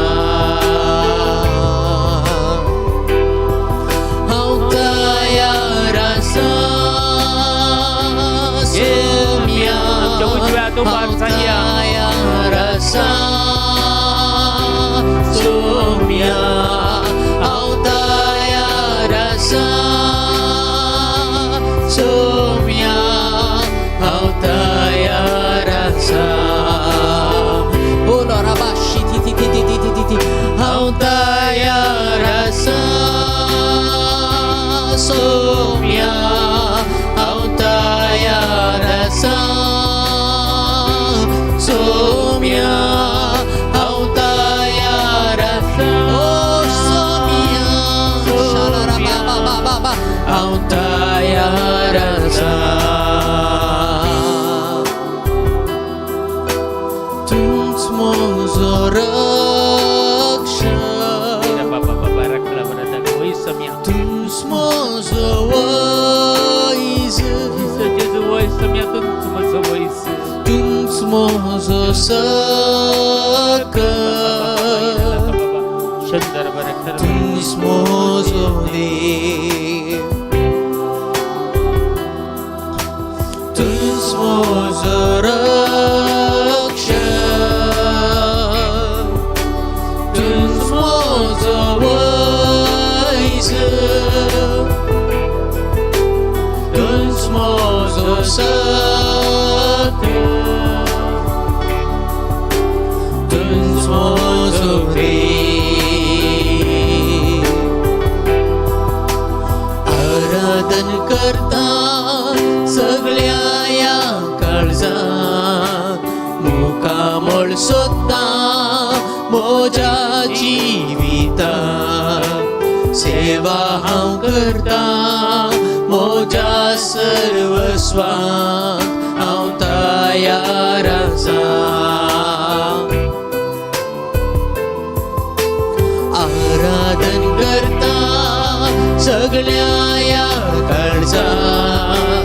हांव तयार आसा. सोम्या, आमच्या उजव्या हात उबार हांव सांगया. तयार आसा. सोम्या, हांव तयार आसा. सोम्या, हांव तयार आसा. बोलो रबा शी ती ती ती ती ती ती ती. हांव तयार आसा. सोम्या, हांव तयार आसा. सोम्या, हांव तयार आसा. ओ सोमिया शाला रबा बा बा बा बा. हांव तयार आसा. तूंच म्हजो रक्षक, हिरा बाबा बाबा रेखला बरं दगा वय सम्या. तूंच म्हजो वैज, जेजू जेजू वय सम्या, तूंच म्हजो वयस. तूंच म्हजो सकल, शंदर बरं खरं. तूंच म्हजो देव, तूंच म्हजो रक्षक, तूंच म्हजो वैज, तूंच म्हजो सकल, तूंच म्हजो देव. आराधन करता सगळ्या ह्या काळजान, मुखामळ सोदता म्हज्या जिविताक, सेवा हांव करता म्हज्या सर्वस्वाक, हांव तयार आसा. आराधन करता सगळ्या ह्या काळजान,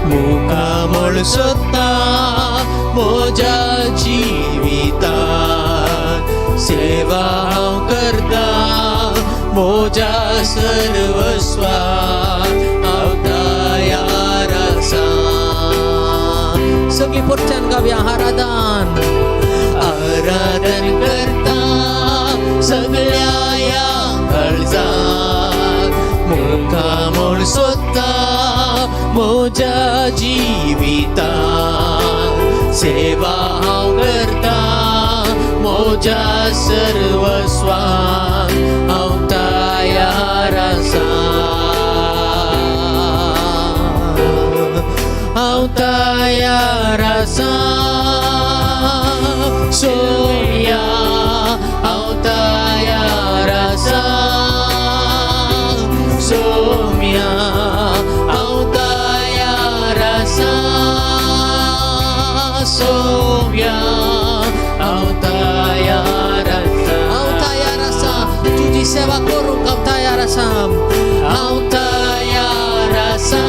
मुखामळ सोदता म्हज्या जिविताक, सेवा हांव करता म्हज्या सर्वस्वाक, हांव तयार आसा. सगळी पोरच्यान गावया आराधन. आराधन करता. सगळ्या ह्या काळजाक मुखा म्हूण सोदता म्हज्या जिवितान सेवा हांव करता म्हज्या सर्वस्वान हांव तयार आसा हांव तयार आसा सोम्या हांव तयार आसा सोम्या हांव तयार आसा सोम्या हांव तयार आसा हांव तयार आसा तुजी सेवा करूंक हांव तयार आसा. हांव तयार आसा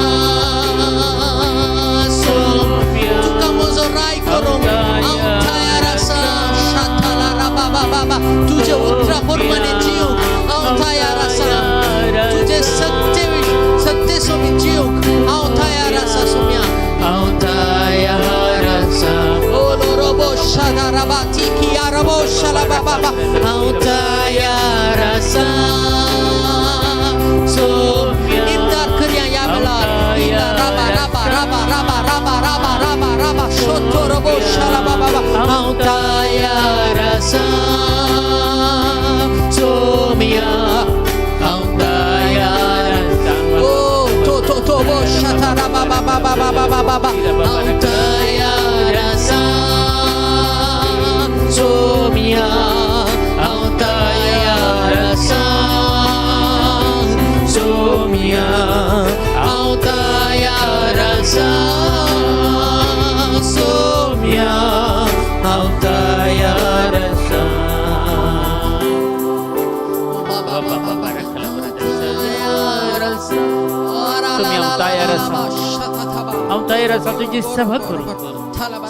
सोम्या तुका म्हजो राय करूंक हांव तयार आसा. शाताला राबा बाबा बा तुजे उतरा प्रमाणे जिवंक हांव तयार आसा. तुजे सत्य सत्य सोमी जिवंक हांव तयार आसा सोम्या. हांव तयार आसा. ओलो रोबो शादा राबा तिकी रबो शाला बाबा बा. हांव तयार आसा सोम्या. इमदाद करया ह्या वेळार. इला राबा राबा राबा राबा राबा राबा राबा राबा शोतो रबो शाला बाबा बा. हांव तयार आसा सोम्या हांव तयार आसा. ओ तो तो तो बो शाता राबा बाबा बाबा बाबा बाबा. हांव तयार आसा सोम्या हांव तयार आसा सोम्या हांव तयार आसा सोम्या हांव तयार आसा. बाबा बाबा तयार आसा. सोम्या, हांव तयार आसा. हांव तयार आसा तुजी सेवा करूंक.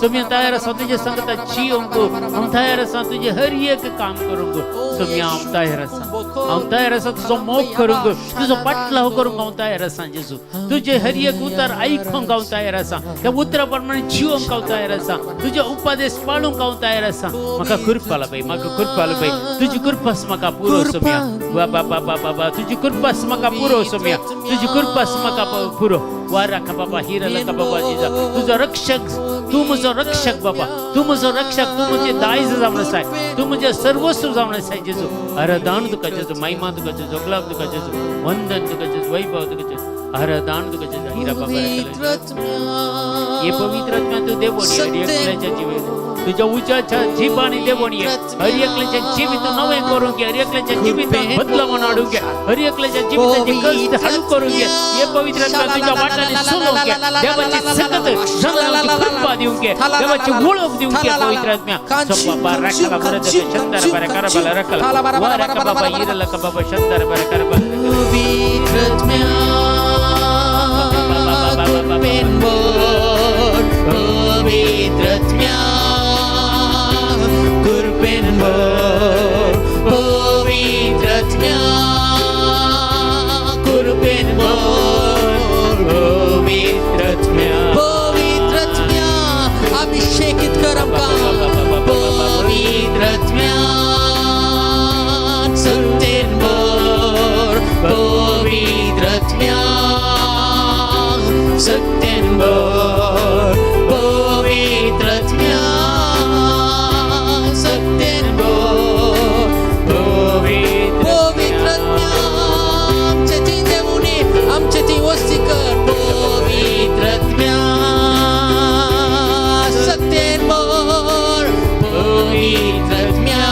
सोम्या, तयार आसा तुजे संगता जियोंक. हांव तयार आसा तुजें हर एक काम करूंक. सोम्या, हांव तयार आसा. हांव तयार आसा तुजो मोग करूंक, तुजो पाटलाव करूंक हांव तयार आसा जेजू. तुजे हर एक उतर आयकूंक हांव तयार आसा. त्या उतरा प्रमाणे जिवंक हांव तयार आसा. तुजे उपदेश पाळूंक हांव तयार आसा. म्हाका कृपा बाई, म्हाका कृपा बाई. तुजी कृपास म्हाका पुरो सोम्या. बाबा बाबा बाबा, तुजी कृपास म्हाका पुरो सोम्या. तुजी कृपास म्हाका पुरो. वारा का बाबा हिरा का बाबा जिजा. तुझो रक्षक, तूं म्हजो रक्षक बाबा, तूं म्हजो रक्षक. तूं म्हजें दायज जावन आसाय, तूं म्हजें सर्वस्व जावन आसाय जेजू. आराधन तुका जेजू, महिमा तुका जेजू, गुलाब तुका जेजू, वंदन तुका जेजू, वैभव तुका जेजू, आराधन तुका जेजू. हिरा बाबा, हे पवित्र आत्म्या तूं देवणी हर एकल्याच्या जिवीत तुझ्या उज्याच्या जिबानी देवणी हर एकल्याच्या जिवीत नवें करूंक घे. हर एकल्याच्या जिवितांत बदलावण हाडूंक घे. हर एकल्याच्या जिविताचे कश्ट हाडू करूंक घे. हे पवित्र आत्म्या तुझ्या वाटांनी चलोवंक घे. देवाची सकत जाणावची कृपा दिवंक घे. देवाची वळख दिवंक घे पवित्र आत्म्या. बाबा राखला बरं शंदर बरं करबला रखला वारा का बाबा हिरला का बाबा शंदर बरं करबला. पवित्र आत्म्या कृपेन भर पवित्र आत्म्या कृपेन भर पवित्र आत्म्या कृपेन भर पवित्र आत्म्या. पवित्र आत्म्या अभिषेकित कर आमकां. पवित्र आत्म्या सत्तेन भर पवित्र आत्म्या सत्तेन भर पवित्र आत्म्या सत्तेन भर पवित्र. पवित्र आत्म्या आमचे ती देवुनी आमचे ती वस्ती कर. पवित्र आत्म्या सत्तेन भर पवित्र आत्म्या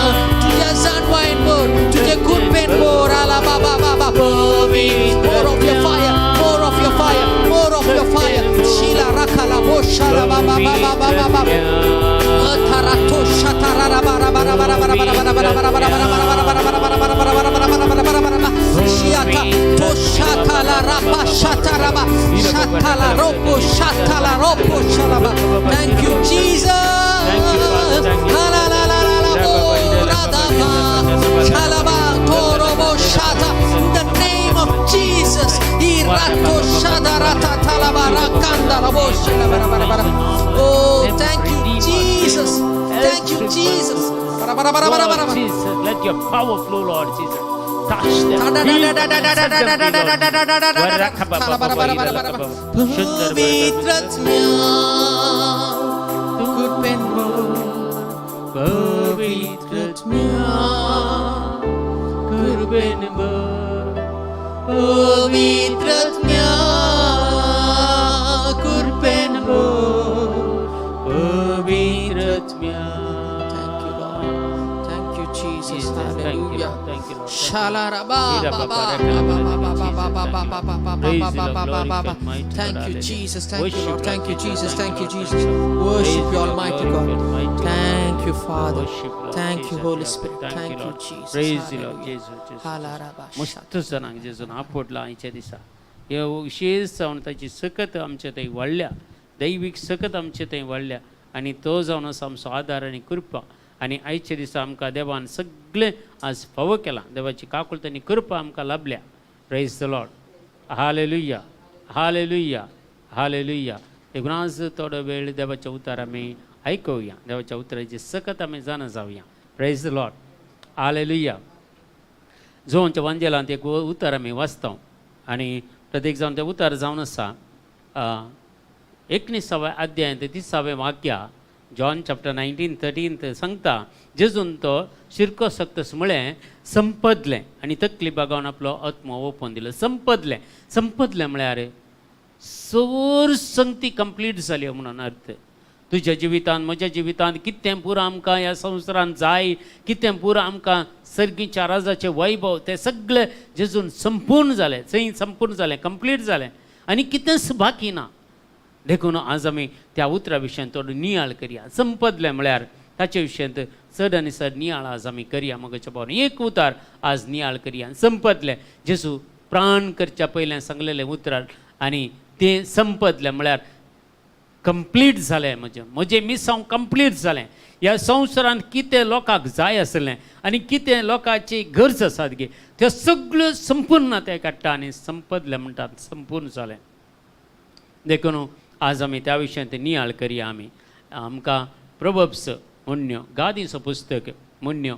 तुझ्या जाणवायेन भर, तुझे कृपेन भर. आला बाबा बाबा. पवित्र. More of your fire, more of your fire, more of your fire. Shila rakala boshala baba baba baba baba. Atarato shatara ba ra ba ra ba ra ba ra ba ra ba ra ba ra ba ra ba ra ba ra ba ra ba ra ba ra ba ra ba ra ba ra ba ra ba ra ba. Shiata to shatala rapa shataraba shatala ropo shatala ropo shalaba. Thank you, Jesus. Thank you, Father. Thank you. La la la la la bo radaba shalaba torobo shata. In the name of Jesus. Irato shadarata talaba rakanda rabo shalaba ra ba ra ba ra. Oh, thank you, Jesus. Thank you, Jesus. Lord Jesus, let your power flow, Lord Jesus. Touch them. Heal them and set them free, Lord. पवित्र आत्म्या कृपेन भर, पवित्र आत्म्या कृपेन भर, पवित्र आत्म्या कृपेन भर, पवित्र आत्म्या. Thank you, Lord. Thank you, Jesus. Jesus, thank you, Hallelujah. Lord. Thank you, Lord. Shalaraba, ba, ba, ba, ba, ba, ba, ba, ba, ba, ba, ba, Praise ba, the ba, Lord, ba, ba, ba. glorified, mighty God, Thank you, hallelujah. Jesus. Thank you, Worship, Lord. Thank you, Lord Jesus. Jesus. Thank you, Thank you, Jesus. Lord. Worship Praise you, the Lord, Almighty God. glorified, mighty God. Thank you, Father. Worship, Lord Thank you, Jesus. Holy Spirit. Thank you, Thank you, Lord. Jesus. Praise the Lord, Hallelujah. Jesus, Jesus. Halaraba. मस्त जाणांक जेजून आपडला आयच्या दिसा हे विशेष जावन ताची सकत आमचे थंय वाडल्या, दैवीक सकत आमचे थंय वाडल्या आनी तो जावन आसा आमचो आदार आनी कृपा. आनी आयच्या दिसा आमकां देवान सगळें आज फावो केलां. देवाची काकुळट आनी कृपा आमकां लाभल्या. Praise the Lord. Hallelujah, hallelujah, hallelujah. देखून आज थोडो वेळ देवाचें उतर आमी आयकुया. देवाच्या उतराची सकत आमी जाणा जावया. Praise the Lord. Hallelujah. जोनच्या वांजेलांत एक उतर आमी वाचता आनी प्रत्येक जावन तें उतर जावन आसा एकुणिसाव्या अध्यायांत तिसावें वाक्या, जॉन चॅप्टर 19 13 सांगता, जेजून तो शिरको सक्तस म्हळें, संपदलें, आनी तकली बागावन आपलो आत्मो ओपोवन दिलो. संपदलें, संपदलें म्हळ्यार सर संगती कंप्लीट जाली म्हणून अर्थ. तुज्या जिवितांत, म्हज्या जिवितांत कितें पुरो आमकां ह्या संवसारांत जाय, कितें पुरो आमकां सर्गीच्या राजाचें वैभव, तें सगळें जेजून संपूर्ण जालें, थंय संपूर्ण जालें, कंप्लीट जालें आनी कितेंच बाकी ना. देखून आज आमी त्या उतरा विशयान थोडो नियाळ करया. संपदलें म्हळ्यार ताचे विशयांत चड आनी चड नियाळ आज आमी करया. मगच्या भावन एक उतार आज नियाळ करया. संपदलें, जेजू प्राण करच्या पयलें सांगलेलें उतरार, आनी तें संपदलें म्हळ्यार कंप्लीट जालें. म्हजें म्हजें मिसांव कंप्लीट जालें. ह्या संवसारांत कितें लोकांक जाय आसलें आनी कितें लोकांची गरज आसात गे, त्यो सगळ्यो संपूर्ण ते काडटा आनी संपदलें म्हणटात, संपूर्ण जालें. देखून आज आमी त्या विशयांत नियाळ करया. आमी आमकां प्रॉवर्ब्स मुन्यो गादीचो पुस्तक मुन्यो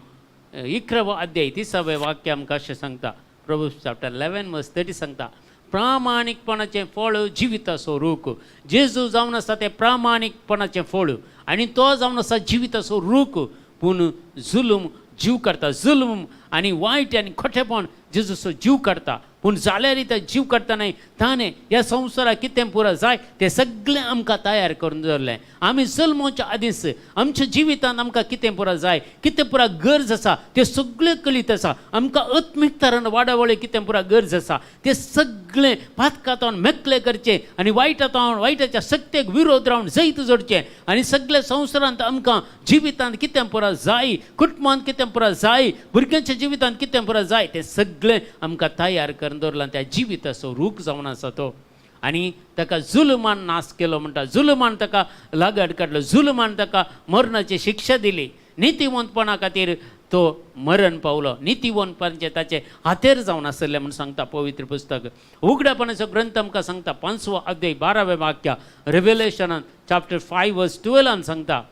11वो अध्याय 30वें वाक्य आमकां अशें सांगता. प्रॉवर्ब्स चॅप्टर 11 वर्स 30 सांगता, प्रामाणीकपणाचें फळ जिविताचो रूख. जेजू जावन आसा तें प्रामाणीकपणाचें फळ आनी तो जावन आसा जिविताचो रूख. पूण जुलूम जीव काडटा, जुलूम आनी वायट आनी खोटेपण जेजूचो जीव काडटा. पूण जाल्यारय तो जीव काडटा न्हय, ताणें ह्या संवसाराक कितें पुरो जाय तें सगळें आमकां तयार करून दवरलें. आमी जल्मोच्या आदींच आमच्या जिवितांत आमकां कितें पुरो जाय, कितें पुरो गरज आसा तें सगळें कळीत आसा. आमकां आत्मीक तरान वाडावळी कितें पुरो गरज आसा तें सगळें पातकांत मेकळें करचें आनी वायटांत वायटाच्या शक्तेक विरोध रावन जैत जोडचें आनी सगळ्या संवसारांत आमकां जिवितांत कितें पुरो जाय, कुटुंबांत कितें पुरो जाय, भुरग्यांच्या जिवितांत कितें पुरो जाय तें सगळें आमकां तयार करून दवरलां. त्या जिविताचो रूख जावन आसा तो. आनी ताका जुलमान नाश केलो म्हणटा, जुलमान ताका लागड काडलो, जुलमान ताका मरणाची शिक्षा दिली. नितीवंतपणा खातीर तो मरण पावलो. नितीवंतपणाचें ताचें हातेर जावन आसलें म्हूण सांगता पवित्र पुस्तक. उगडापणाचो ग्रंथ आमकां सांगता 5वो अध्याय 12वें वाक्य, रेवेलेशनान चॅप्टर 5 वर्स 12 सांगता,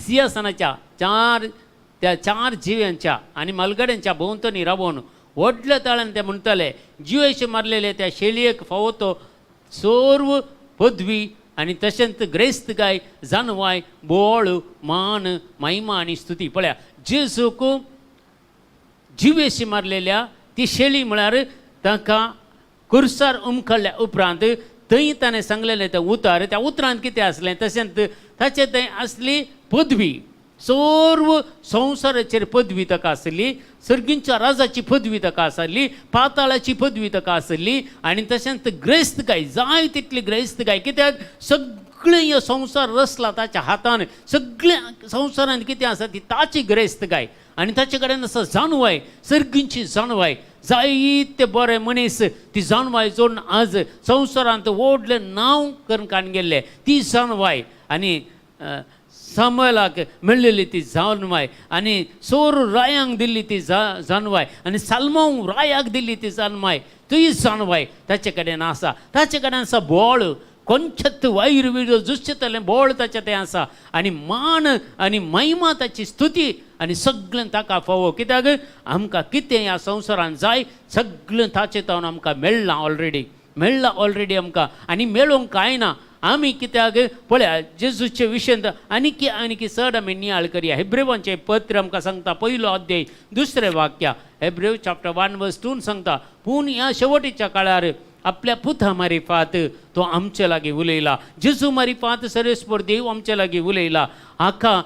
सिंहासनाच्या चार त्या चार जिव्यांच्या आनी मालगड्यांच्या भोंवतणी रावून व्हडल्या ताळ्यान ते म्हणटाले, जिवेश मारलेले त्या शेळयेक फावो तो सर्व पदवी आनी तशेंच ग्रेस्त गाय जानवाय बोळ मान महिमा आनी स्तुती. पळया, जेजूक जिवेशी मारलेल्या ती शेळी म्हळ्यार तांकां कुर्सार उमखळ्ळ्या उपरांत थंय ताणें सांगलेलें तें उतार, त्या उतरांत कितें आसलें, तशेंच ताचे थंय आसली पदवी, सर्व संवसाराचेर पदवी ताका आसली, सर्गींच्या राजाची पदवी ताका आसली, पाताळाची पदवी ताका आसली आनी तशेंच ग्रेस्त गाय, जाय तितली ग्रेस्त गाय. कित्याक सगळें ह्यो संवसार रचला ताच्या हातान, सगळ्या संवसारांत कितें आसा ती ताची ग्रेस्त गाय आनी ताचे कडेन आसा जाणवाय, सर्गींची जाणवाय. जायते बरे मनीस ती जाणवाय जोडून आज संवसारांत व्हडलें नांव करून काडून गेल्ले ती जाणवाय आनी सामुएलाक मेळ्ळेली ती जाणवाय आनी सोर रायांक दिल्ली ती जाणवाय आनी साल्मोंव रायाक दिल्ली ती जाणवाय, ती जाणवाय ताचे कडेन आसा. ताचे कडेन आसा बोळ. कोणच्यात वैर विरोध झुजतलें बोळ ताचें तें आसा आनी मान आनी महिमा ताची स्तुती आनी सगळें ताका फावो. कित्याक आमकां कितें ह्या संवसारान जाय सगळें ताचें तावन आमकां मेळ्ळां ऑलरेडी, मेळ्ळां ऑलरेडी आमकां आनी मेळोंक कांय ना. आमी कित्याक पळया जेजूचे विशयांत आनीकी आनीकी चड आमी नियाळ करया. हेब्रेवांचें पत्र आमकां सांगता पयलो अध्याय दुसरें वाक्य, हेब्रेव चॅप्टर 1 वर्स 2 सांगता, पूण ह्या शेवटीच्या काळार आपल्या पुता मारिफात तो आमचे लागीं उलयला. जेजू मारिफात सर्वेस्पर देव आमचे लागीं उलयला. हाका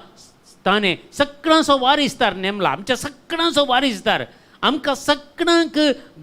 ताणें सगळ्यांचो वारिसदार नेमला, आमच्या सगळ्यांचो वारिसदार, आमकां सगळ्यांक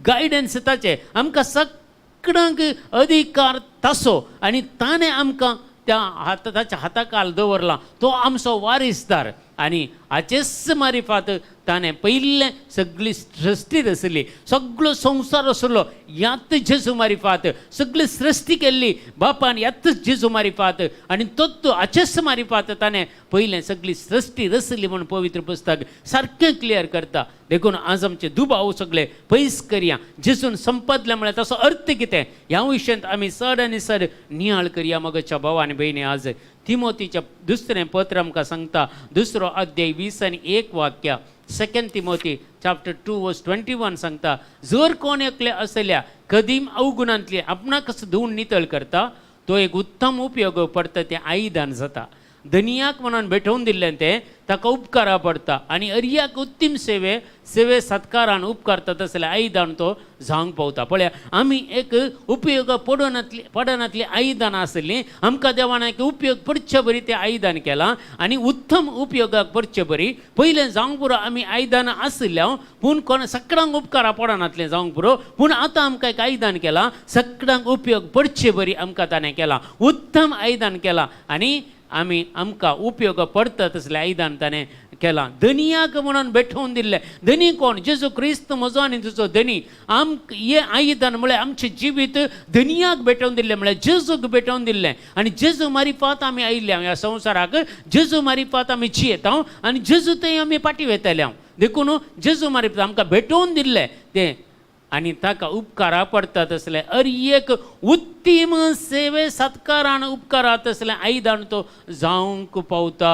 गायडन्स ताचें, आमकां सगळ्यांक अधिकार तासो आनी ताणें आमकां त्या हात ताच्या हाताकाल दवरला, तो आमचो वारिसदार. आनी हाचेच मारिफात ताणें पयलें सगळी सृश्टी आसली, सगळो संवसार आसलो, ह्यात जेजू मारिफात सगळी सृश्टी केल्ली बापान, ह्यात जेजू मारिफात आनी तत्व हाचेच मारिफात ताणें पयलें सगळी सृश्टी रचली म्हूण पवित्र पुस्तक सारकें क्लियर करता. देखून आज आमचे दुबाव सगळे पयस करया. जेजून संपदलें म्हळ्यार ताचो अर्थ कितें ह्या विशयांत आमी चड आनी चड नियाळ करया. मगच्या भाव आनी भयणी, आज तिमोतीचें दुसरें पत्र आमकां सांगता दुसरो अध्याय 20 आनी 1 वाक्य, 2 तिमोती चॅप्टर 2 वर्स 21 सांगता, जर कोण एकले आसल्या कदीम अवगुणांतली आपणाकच धुवन नितळ करता तो एक उत्तम उपयोग पडटा तें आयदन जाता. धनियाक म्हणून भेटोवन दिल्लें तें ताका उपकारा पडटा आनी अरियाक उत्तीम सेवे सेवे सत्कारान उपकारता तसलें आयदन तो जावंक पावता. पळया आमी एक उपयोग पडनातली आयदनां आसलीं, आमकां देवान एक उपयोग पडचे बरी तें आयदन केलां आनी उत्तम उपयोगाक पडचे बरी पयलें जावंक पुरो आमी आयदनां आशिल्ल्या, पूण कोण सगळ्यांक उपकारा पडनातलें जावंक पुरो, पूण आतां आमकां एक आयदन केलां सगळ्यांक उपयोग पडचे बरी आमकां ताणें केलां, उत्तम आयदन केलां आनी आमी आमकां उपयोग पडटा तसलें आयदन ताणें केलां. धनियाक म्हणून भेटोवन दिल्लें. धनी कोण? जेजू क्रिस्त म्हजो आनी तुजो धनी. आमकां हें आयदन म्हळ्यार आमचें जिवीत धनियाक भेटोवन दिल्लें, म्हळ्यार जेजूक भेटोवन दिल्लें आनी जेजू मारिफात आमी आयिल्ले ह्या संवसाराक, जेजू मारिफात आमी जियेता आनी जेजू थंय आमी फाटीं वयतले. देखून जेजू मारिफात आमकां भेटोवन दिल्लें तें आनी ताका उपकारा पडटा तसलें अर एक उत्तीम सेवे सत्कारान उपकारा तसलें आयदन तो जावंक पावता.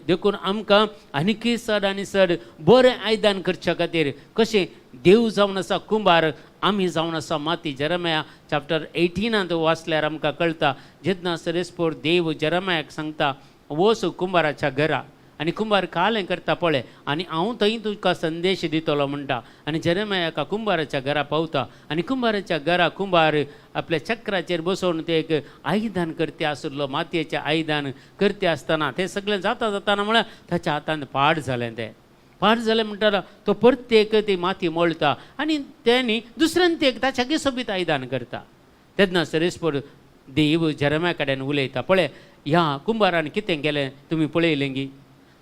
देखून आमकां आनीकय चड आनी चड बरें आयदन करच्या खातीर कशें देव जावन आसा कुंभार, आमी जावन आसा माती. जेरेमिया चॅप्टर 18 वाचल्यार आमकां कळटा, जेन्ना सरेस्पोर देव जेरेमियाक सांगता वच कुंभाराच्या घरा आनी कुंभार कालें करता पळय आनी हांव थंय तुका संदेश दितलो म्हणटा. आनी जेरेमिया कुंभाराच्या घरा पावता आनी कुंभाराच्या घरा कुंभार आपल्या चक्राचेर बसोवन ते एक आयदन करते आशिल्लो, मातयेचें आयदन करते आसतना तें सगळें जाता जाताना म्हळ्यार ताच्या हातान पाड जालें. तें पाड जालें म्हणटा तो परतेक ती माती मोळटा आनी तेणी दुसऱ्यान ते ताच्या सोबीत आयदन करता. तेन्ना सरेस्पर देव जेरेमिया कडेन उलयता, पळय ह्या कुंभारान कितें केलें तुमी पळयलें गी,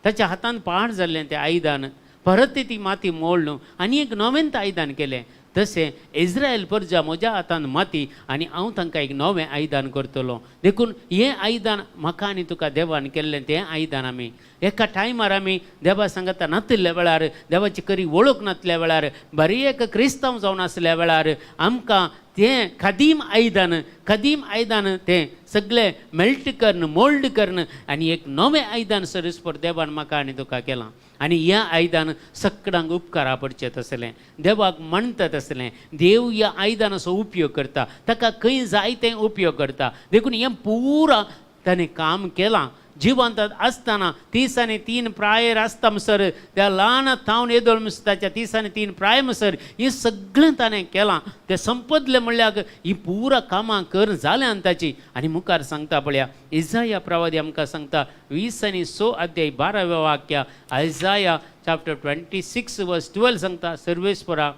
ताच्या हातान पाड जाल्लें तें आयदन परत ती माती मोडlu आनी एक नवें आयदन केलें. तशें इस्रायल प्रजा म्हज्या हातान माती आनी हांव तांकां एक नवें आयदन करतलो. देखून हें आयदन म्हाका आनी तुका देवान केल्लें तें आयदन आमी एका टायमार आमी देवा सांगता नातिल्ल्या वेळार, देवाची खरी वळख नातल्या वेळार, बरी एक क्रिस्तांव जावन आसल्या वेळार आमकां तें कदीम आयदन, कदीम आयदन तें सगळें मेल्ट करून मोल्ड करून आनी एक नवें आयदन सर्विसपर देवान म्हाका आनी तुका केलां आनी हें आयदन सगळ्यांक उपकारा पडचें तसलें, देवाक मानता तसलें. देव ह्या आयदनाचो उपयोग करता, ताका खंय जाय तें उपयोग करता. देखून हें पुरा ताणें काम केलां. जिवंत आसतना 30 आनी 3 प्रायर आसता म्हणसर त्या ल्हान थावन येदोळ म्हणसर ताच्या 30 आनी 3 प्राय म्हणसर हें सगळें ताणें केलां. तें संपदलें म्हणल्यार ही पुरा कामां कर जालें आनी ताची. आनी मुखार सांगता पळया इजाया प्रवादी आमकां सांगता 20 आनी 6 अध्याय 12व्या वाक्य, आयजाया चॅप्टर 26 वर्स 12 सांगता, सर्वेस्परा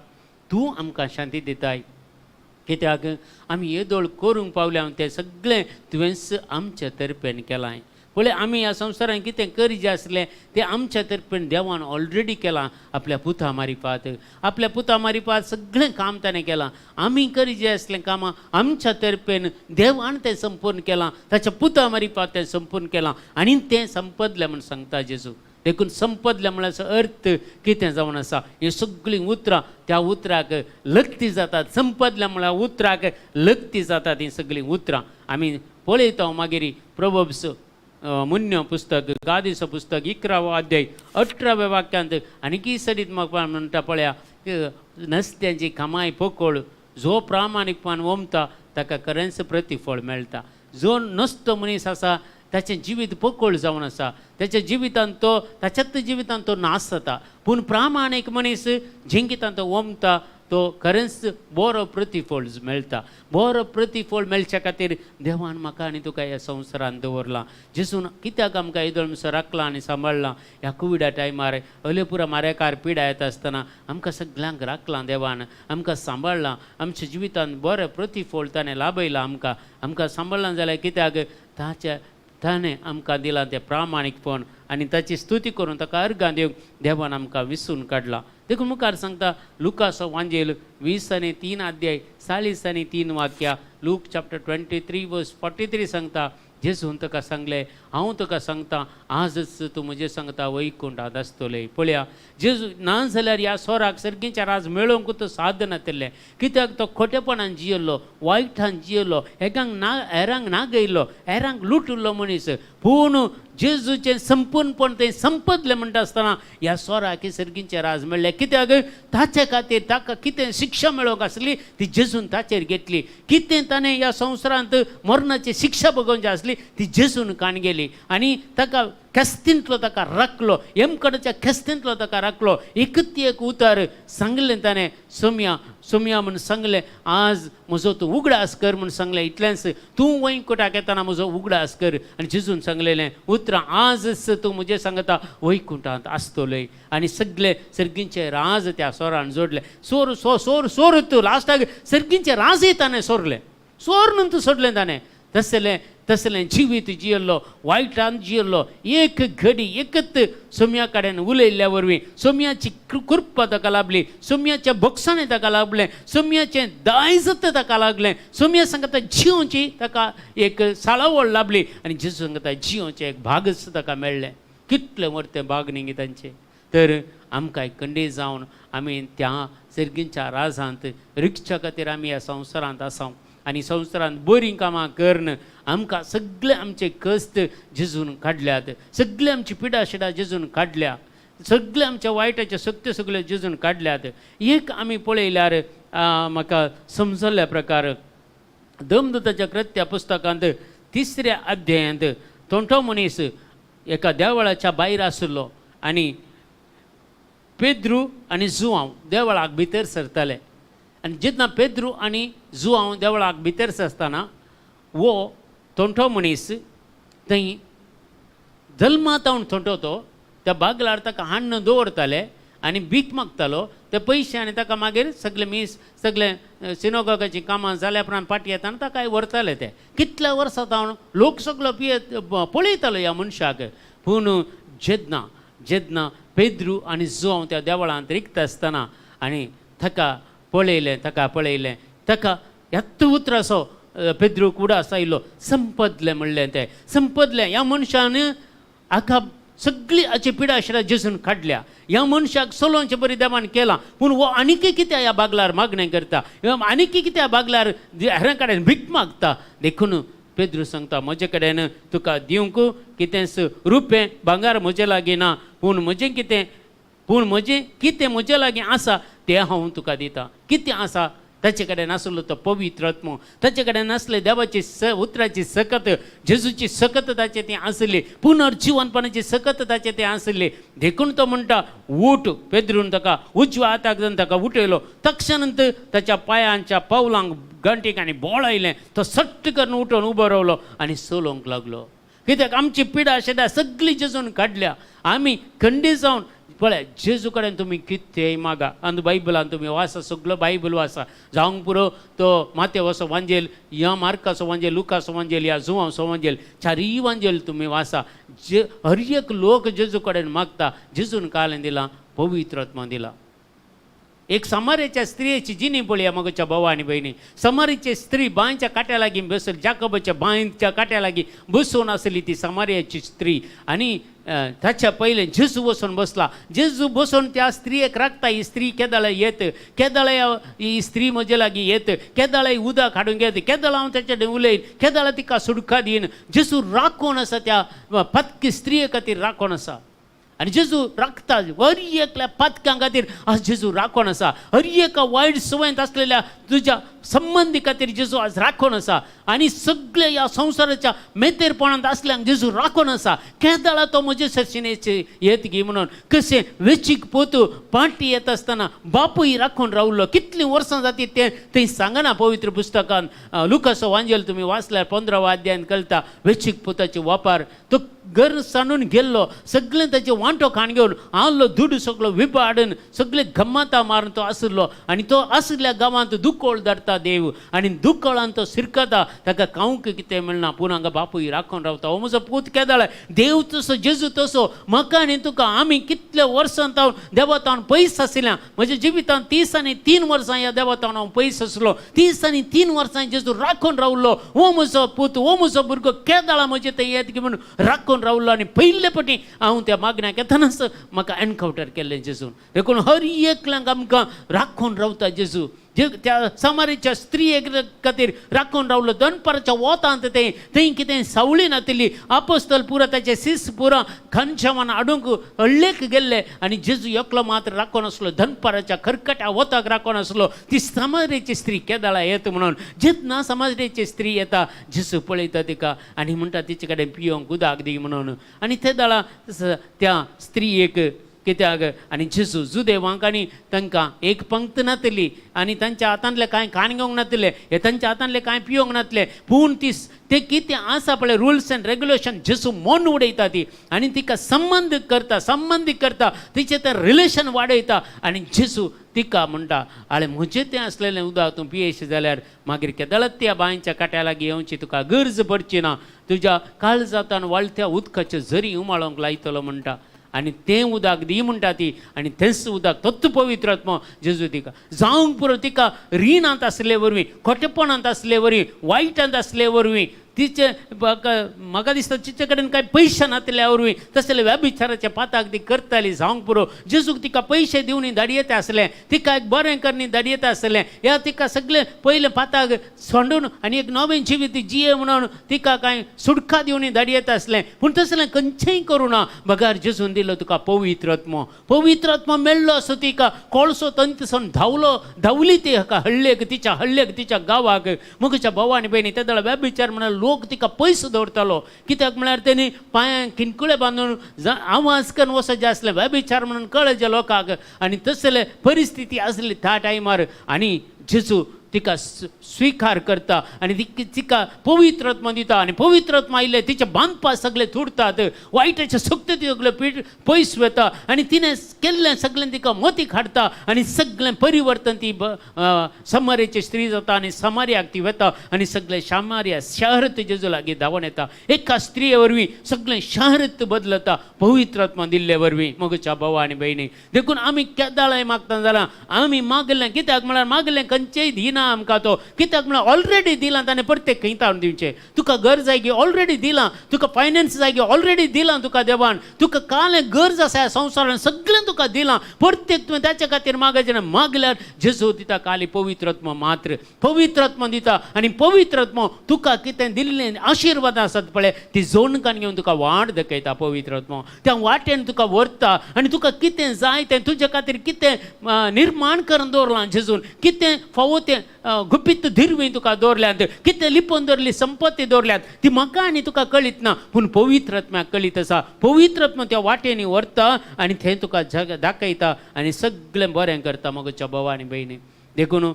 तूं आमकां शांती दिताय, कित्याक आमी येदोळ करूंक पावल्या तें सगळें तुवेंच आमच्या तर्फेन केलां. पळय आमी ह्या संवसारान कितें करीजे आसलें तें आमच्या तर्फेन देवान ऑलरेडी केलां आपल्या पुता मारिफात, आपल्या पुता मारिफात सगळें काम ताणें केलां. आमी करीजे आसलें कामां आमच्या तर्फेन देवान तें संपूर्ण केलां, ताच्या पुता मारिफात तें संपूर्ण केलां आनी तें संपदलें म्हूण सांगता जेजू. देखून संपदलें म्हळ्यार अर्थ कितें जावन आसा, हीं सगळीं उतरां त्या उतराक लग्ती जातात. संपदलें म्हळ्यार उतराक लग्ती जातात हीं सगळीं उतरां. आमी पळयता मागीर प्रोवर्ब्स मुन्य पुस्तक गादीचो पुस्तक 11वो अध्याय 18व्या वाक्यांत आनीकय सरीत म्हाका म्हणटा पळया, नस्त्यांची कामाय पोकोळ, जो प्रामाणीकपणान ओमता ताका खरेंच प्रतिफळ मेळटा. जो नस्तो मनीस आसा ताचें जिवीत पोकोळ जावन आसा, ताच्या जिवितांत तो ताच्याच जिवितांत तो नाश जाता. पूण प्रामाणीक मनीस जिंकितांत तो ओमता तो खरेंच बरो प्रतिफळ मेळटा. बरो प्रतिफळ मेळच्या खातीर देवान म्हाका आनी तुका ह्या संवसारांत दवरलां. जेजून कित्याक आमकां येदोळ राखलां आनी सांबाळ्ळां? ह्या कोविडा टायमार अलेपुरा मारेकार पिडा येता आसतना आमकां सगल्यांक राखलां देवान, आमकां सांबाळ्ळां, आमच्या जिवितांत बरें प्रतिफळ ताणें लाभयलां आमकां. आमकां सांबाळ्ळां जाल्यार कित्याक ताच्या ताणें आमकां दिलां तें प्रामाणीकपण आनी ताची स्तुती करून ताका अर्गां दिवंक देवान आमकां विसून काडलां. देखून मुखार सांगता लुकासो वांजेल 23 अध्याय 43 वाक्या, लूक चॅप्टर 23 वर्स 43 सांगता, जेजून ताका सांगलें, हांव तुका सांगता आजच तूं म्हजें सांगता वैकुंठांत आसतलें. पळया जेजू ना जाल्यार ह्या सोराक सर्गीच्या राज मेळोवंक तो साधन नातिल्लें. कित्याक तो खोटेपणान जियेल्लो, वायटान जियेल्लो, हेकांक ना हेरांक नागयल्लो, हेरांक लुटिल्लो मनीस. पूण जेजूचें संपूर्णपण तें संपदलें म्हणटा आसतना ह्या सोराक सर्गीचें राज मेळ्ळें. कित्याक ताचे खातीर ताका कितें शिक्षा मेळोवंक आसली ती जेजून ताचेर घेतली. कितें ताणें ह्या संवसारांत मरणाची शिक्षा भोगोवची आसली ती जेजून काण गेली आनी ताका खेस्तींतलो ताका राखलो, येमकडेच्या खेस्तींतलो ताका राखलो. एकच एक उतर सांगलें ताणें, सोम्या सोम्या म्हूण सांगलें, आज म्हजो तूं उगडास कर म्हूण सांगलें. इतलेंच तूं वैकुंठाक येतना म्हजो उगडास कर. आनी जेजून सांगलेलें उतरां, आजच तूं म्हजें सांगता वैकुंठांत आसतलें. आनी सगळे सर्गींचे राज त्या सोरान जोडले. सोर सो सोर सोर तूं लास्टाक सर्गींचे राजय ताणें सोरलें, सोर न्हू सोडलें ताणें. तसलें तसलें जिवीत जियेल्लो, वायटान जियेल्लो, एक घडी एकच सोम्या कडेन उलयल्ल्या वरवीं सोम्याची कृपा ताका लाभली, सोम्याच्या बोक्साणें ताका लाभलें, सोम्याचें दायजत ताका लागलें, सोम्या सांगता जियोची ताका एक साळावळ लाभली आनी जेजू सांगता जियोचें एक भागच ताका मेळ्ळें. कितलें व्हड भाग न्ही तांचें. तर आमकां खंडीत जावन आमी त्या सर्गींच्या राजांत रिगच्या खातीर आमी ह्या संवसारांत आसा आनी संवसारांत बरीं कामां करून आमकां सगळे आमचे कश्ट जेजून काडल्यात, सगळे आमची पिडा शिडा जेजून काडल्या, सगळे आमच्या वायटाचे सत्य सगळे जेजून काडल्यात. एक आमी पळयल्यार म्हाका समजल्ल्या प्रकार दमदूताच्या कृत्या पुस्तकांत 3ऱ्या अध्यायांत तोंटो मनीस एका देवळाच्या भायर आशिल्लो आनी पेद्रू आनी जुआंव देवळाक भितर सरताले. आनी जेन्ना पेद्रू आनी जुआंव देवळाक भितर सरतना वो तोंटो मनीस थंय जल्मातावन तोंटो तो त्या बागलार ताका हाण्ण दवरताले आनी भीक मागतालो. ते पयशे आनी ताका मागीर सगळे मीस सगळे सिनोगोगाचीं कामां जाल्या उपरांत पाटी येताना ताका व्हरताले. ते कितल्या वर्सां जावन लोक सगलो पियेत पळयतालो ह्या मनशाक. पूण जेन्ना जेन्ना पेद्रू आनी जुआंव त्या देवळांत रिगता आसतना आनी ताका पळयलें, ताका पळयलें, ताका ह्याच उतराचो पेद्रूक उडास आयलो, संपदलें म्हणलें. तें संपदलें. ह्या मनशान हाका सगळी हाची पिडा शिडा जेजून काडल्या, ह्या मनशाक सोलोवचे बरी देवान केलां, पूण हो आनीकय कित्याक ह्या बागलार मागणें करता, आनीकय कित्याक बागलार हेरां कडेन भीक मागता. देखून पेद्रू सांगता, म्हजे कडेन तुका दिवंक कितेंच रुपें भांगर म्हजे लागीं ना, पूण म्हजें कितें पूण म्हजें कितें म्हजे लागीं आसा तें हांव तुका दितां. कितें आसा ताचे कडेन आसलो तो पवित्र आत्मो, ताचे कडेन आसले देवाची उतराची सकत, जेजूची सकत ताचे ती आसली, पुनर्जिवनपणाची सकत ताचे ती आसली. देखून तो म्हणटा उठ. पेद्रून ताका उजव्या हाताक जावन ताका उठयलो. तक्षणंत ताच्या पांयांच्या पावलांक गांठीक आनी बोळ आयलें. तो सट्ट करून उठून उबो रावलो आनी चलोवंक लागलो. कित्याक आमची पिडा शेडा सगळी जेजून काडल्या. आमी खंडीत जावन पळय जेजू कडेन तुमी कितेंय मागा. आनी बायबलान तुमी वाचा, सगलो बायबल वाचा, जावंक पुरो तो मातेवाचो वांजेल, या मार्काचो वांजेल, लुकाचो वांजेल, या जुवांचो वांजेल, चारीय वांजेल तुमी वाचा. जे हर एक लोक जेजू कडेन मागता, जेजून कालें दिलां, पवित्र आत्मा दिला. एक समारेच्या स्त्रियेची जिणी पळया मगच्या भावा आनी भयणी. समारेची स्त्री बांयच्या काट्या लागीं बसली, जाकोबाच्या बांयच्या काट्या लागीं बसून आसली ती समारेची स्त्री. आनी ताच्या पयलें जेजू वचून बसला. जेजू बसून त्या स्त्रियेक राखता. ही स्त्री केदाळा येत, केदाळा ही स्त्री म्हजे लागीं येत, केदाळा ही उदक हाडूंक येत, केदाळा हांव ताचे कडेन उलयन, केदाळा तिका सुडका दीन. जेजू राखून आसा, त्या पातकी स्त्रिये खातीर राखून आसा. आनी जेजू राखता हर एकल्या पातक्यां खातीर. आज जेजू राखून आसा. हर एका वायट संवयेंत आसलेल्या तुज्या संबंदी खातीर जेजू आज राखून आसा. आनी सगळे ह्या संवसाराच्या मेतेरपणांत आसल्यांक जेजू राखून आसा. केदाळा तो म्हजे सरशिनेचे येत गी म्हणून. कशें वेचीक पोतू पाटी येता आसतना बापूय राखून रावलो. कितलीं वर्सां जाती तें थंय सांगना पवित्र पुस्तकान. लुकासो वांजेल तुमी वाचल्यार 15वा अध्यायान कळटा. वेचीक पोताचे वापर, तो घर सांडून गेल्लो, सगळें ताचे वांटो खाण घेवन आहलो, दुडू सगळो विपाडून सगळे गम्मातां मारून तो आशिल्लो. आनी तो आशिल्ल्या गांवांत दुकोळ धाडटा देव आनी दुकळान तो सिरकता. ताका खावंक कितें मेळना, पूण हांगा बापूय राखून रावता. हो म्हजो पूत केदाळ. देव तसो, जेजू तसो म्हाका आनी तुका. आमी कितल्या वर्सां तावन देवा तावन पयस आशिल्ल्या. म्हज्या जिवितांत 33 वर्सां ह्या देवा तावन हांव पयस आसलो. 33 वर्सां जेजू राखून रावलो. हो म्हजो पूत, हो म्हजो भुरगो केदाळा म्हजे थंय येत की म्हणून राखून रावलो. आनी पयले पटी हांव त्या मागण्याक येतनाच म्हाका एनकावंटर केल्लें जेजून. देखून हर एकल्यांक आमकां राखून रावता जेजू. जे त्या समारीच्या स्त्रिये खातीर राखून रावलो. दनपाराच्या वोतांत ते थंय कितें सावळी नातिल्ली. आपोस्तल पुरा, ताचे सीस पुरा खानशावान हाडूंक हळ्ळेक गेल्ले आनी जेजू एकलो मात्र राखून आसलो. दनपाराच्या खरकट्या वोताक राखून आसलो ती समारेची स्त्री केदाळा येता म्हणून. जेन्ना समारेची स्त्री येता, जेजू पळयता तिका आनी म्हणटा तिचे कडेन पियोंक उदक दी म्हणून. आनी ते दाळा त्या स्त्रियेक कित्याक आनी जेजू जुदेवांक आनी तांकां एक पंक्त नातली आनी तांच्या हातांतलें कांय खाण घेवंक नातलें, हे तांच्या हातांतलें कांय पिवंक नातलें. पूण ती ते कितें आसा पळय रुल्स एंड रेगुलेशन, जेजू मोन उडयता ती आनी तिका संबंद करता, संबंदी करता, तिचें तें रिलेशन वाडयता. आनी जेजू तिका म्हणटा, आळे म्हजें तें आसलेलें उदक तूं पियेशी जाल्यार मागीर केदळत त्या बांयच्या काट्या लागीं येवची तुका गरज पडची ना. तुज्या काळजातान वाळत्या उदकाचे झरी उमाळोंक लायतलो म्हणटा. आनी तें उदक दी म्हणटा ती आनी तेंच उदक तत्व पवित्र आत्मो जेजू तिका जावंक पुरो. तिका रिणांत आसले वरवीं, खोटेपणांत आसले वरवीं, वायटांत आसले वरवीं, तिचे म्हाका दिसता तिचे कडेन कांय पयशे नातल्या वरवीं तसले व्यभिचाराच्या पाताक ती करताली जावंक पुरो. जेजूक तिका पयशे दिवन धाडयेत आसलें, तिका एक बरें करणी धाडयेत आसलें, ह्या तिका सगळें पयलें पाताक सोंडून आनी एक नवें जिवीत जिये म्हणून तिका कांय सुटका दिवन धाडयेत आसलें. पूण तसलें खंयचेंय करूं ना बगार जेजून दिलो तुका पवित्र आत्मो. पवित्र आत्मो मेळ्ळो असो तिका कोळसो तंतसून धांवलो, धांवली ती हाका हळ्ळेक, तिच्या हळ्ळेक, तिच्या गांवाक. मुगच्या भाव आनी भयणी, ते वेळार व्यभिचार म्हळ्यार लोक तिका पयस दवरतालो. कित्याक म्हळ्यार तेणी पांयांक किनकुळे बांदून आवाज करून वचचें आसलें व्यभिचार म्हणून कळचें लोकांक. आनी तसले परिस्थिती आसली त्या टायमार. आनी जेजू तिका स्विकार करता आनी तिका पवित्र आत्मा दिता. आनी पवित्र आत्मा आयले तिचे बांदपा सगळे तुटतात, वायटाचे सगळे सगळे पीठ पयस वता आनी तिणें केल्लें सगळें तिका मोतीक हाडटा आनी सगळें परिवर्तन ती समारेची स्त्री जाता आनी समार्याक ती वता आनी सगळें शामार्या शहर जेजू लागीं धांवून येता. एका स्त्रिये वरवीं सगळें शहरत बदलता पवित्र आत्मा दिल्ले वरवीं. मोगच्या भाव आनी भयणी, देखून आमी केदाळाय मागता जाल्यार आमी मागलें, कित्याक म्हळ्यार मागलें खंयचेय दिना आमकां तो. कित्याक म्हळ्यार ऑलरेडी दिलां ताणें, प्रत्येक खंय ताणून दिवचें. तुका घर जाय की ऑलरेडी दिलां, तुका फायनान्स जाय की ऑलरेडी दिलां तुका देवान, तुका कालें गरज आसा ह्या संवसारान सगळें तुका दिलां. प्रत्येक तुवें ताच्या खातीर मागचें ना. मागल्यार जेजू दिता काली पवित्र आत्मा मात्र. पवित्र आत्मा दिता आनी पवित्र आत्मा तुका कितें दिल्लें आशिर्वाद आसात पळय ती जोणकान घेवन तुका वाट दाखयता. पवित्र आत्मा त्या वाटेन तुका व्हरता आनी तुका कितें जाय तें तुजे खातीर कितें निर्माण करून दवरलां जेजून, कितें फावो तें गुपीत दिरवी तुका दवरल्यात, कितें लिपोवन दवरली संपत्ती दवरल्यात, ती म्हाका आनी तुका कळीत ना, पूण पवित्र आत्म्याक कळीत आसा. पवित्र आत्मा त्या वाटेनी व्हरता आनी थंय तुका जग दाखयता आनी सगळें बरें करता. म्हज्या भाव आनी भयणी, देखून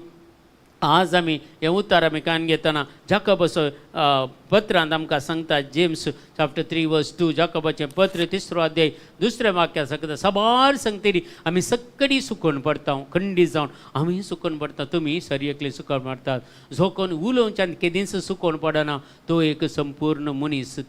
आज आमी हें उतार आमी कान घेतना जाकब असो पत्रांत आमकां सांगता, जेम्स चॅप्टर 3 वर्स 2, जाकबाचें पत्र तिसरो अध्याय दुसऱ्या वाक्या सांगता, साबार सांगतरी आमी सक्कडी सुकोवन पडटा, खंडी जावन आमी सुकोवन पडटा, तुमी सरी एकले सुकोवन पडटात. जो कोण उलोवच्यान केदींच सुकोवन पडना तो एक संपूर्ण मनीस.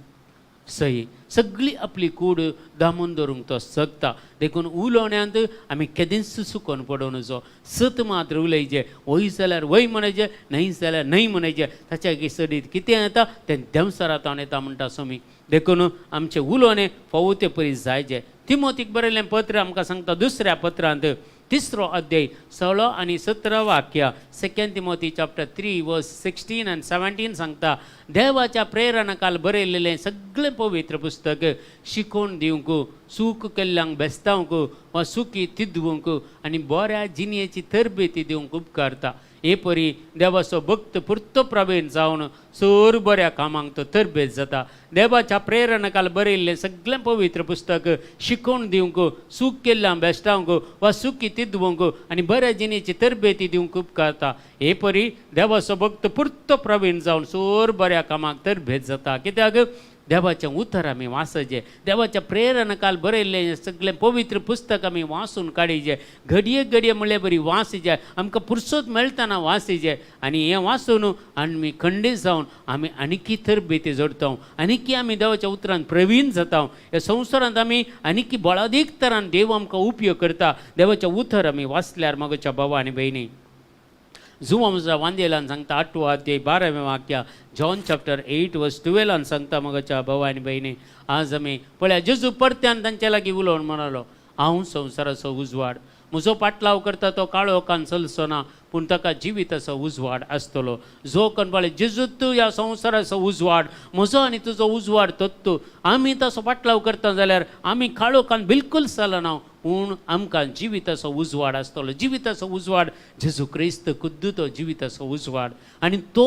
सही सगळी आपली कूड दामून दवरूंक तो शकता. देखून उलोवण्यांत आमी केदींच चुकोन पडोवं नजो. सत मात्र उलयचें, वय जाल्यार वय म्हणचें, न्हय जाल्यार न्हय म्हणचें. ताच्या चडीत कितें येता तें देंवचारा येता म्हणटा स्वामी. देखून आमचें उलोवणें फावो ते परी जायचें. तिमोतीक बरयलें पत्र आमकां सांगता दुसऱ्या पत्रांत तिसरो अध्याय 16 आनी 17 वाक्य, Second Timothy chapter 3 verse 16 आनी 17 सांगता, देवाच्या प्रेरणा काल बरयलेलें सगळें पवित्र पुस्तक शिकोवन दिवंक, चूक केल्ल्यांक बेस्तावंक वा चुकी तिदवंक आनी बऱ्या जिणेची तरबेती दिवंक उपकारता. हे परी देवाचो भक्त पुर्तो प्रवीण जावन चड बऱ्या कामांक तो तरबेज जाता. देवाच्या प्रेरणा काल बरयल्लें सगळें पवित्र पुस्तक शिकोवन दिवंक, चूक केल्ल्यांक बेश्टावंक वा चुकी तिदवंक आनी बऱ्या जिणेची तरबेती दिवंक उपकारता. हे परी देवाचो भक्त पुर्तो प्रवीण जावन चड बऱ्या कामाक तरबेज जाता. कित्याक देवाचें उतर आमी वाचचें, देवाच्या प्रेरणा काल बरयल्लें सगळें पवित्र पुस्तक आमी वाचून काडीचें, घडये घडये म्हणल्यार बरी वाचचें, आमकां पुरसोत मेळटना वाचचें. आनी हें वाचून आमी खंडीत जावन आमी आनीकी तरबेती जोडटा, आनीकी आमी देवाच्या उतरान प्रवीण जाता. ह्या संवसारांत आमी आनीकी बळादीक तरान देव आमकां उपयोग करता देवाचें उतर आमी वाचल्यार. मगोच्या भावा आनी भयणी, जुवांच्या वांदेलान सांगता आठवो अध्याय 12वें वाक्य, जॉन चॅप्टर 8 वर्स 12 सांगता. मगोच्या भावा आनी भयणी, आज आमी पळया, जेजू परत्यान तांच्या लागीं उलोवन म्हणालो, हांव संवसाराचो उजवाड, म्हजो पाटलाव करता तो काळोखान चलचो ना, पूण ताका जिविताचो उजवाड आसतलो. जो कोण पळय जेजूत ह्या संवसाराचो उजवाड, म्हजो आनी तुजो उजवाड तत्व, आमी तसो पाटलाव करता जाल्यार आमी काळोखान बिलकूल चलना, पूण आमकां जिविताचो उजवाड आसतलो. जिविताचो उजवाड जेजू क्रिस्त खुद्द तो जिविताचो उजवाड आनी तो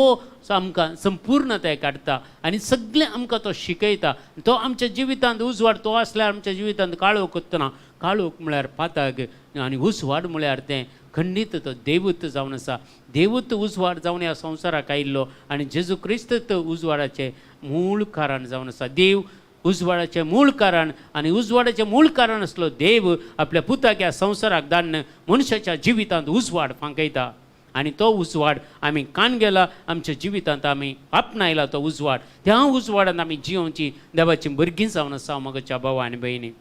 आमकां संपूर्णताय काडटा आनी सगळें आमकां तो शिकयता. तो आमच्या जिवितांत उजवाड तो आसल्यार आमच्या जिवितांत काळोख उत्तना. काळोख म्हळ्यार पातक आनी उजवाड म्हळ्यार तें खंडीत तो देवूत जावन आसा. देवूत उजवाड जावन ह्या संवसाराक आयिल्लो आनी जेजू क्रिस्त तो उजवाडाचें मूळ कारण जावन आसा. देव उजवाडाचें मूळ कारण आनी उजवाडाचें मूळ कारण आसलो देव आपल्या पुताक ह्या संवसाराक धाडून मनशाच्या जिवितांत उजवाड फांकयता आनी तो उजवाड आमी कान गेला, आमच्या जिवितांत आमी आपणायला तो उजवाड, त्या उजवाडान आमी जियोवची देवाची भुरगीं जावन आसा. मगच्या भावा आनी भयणी,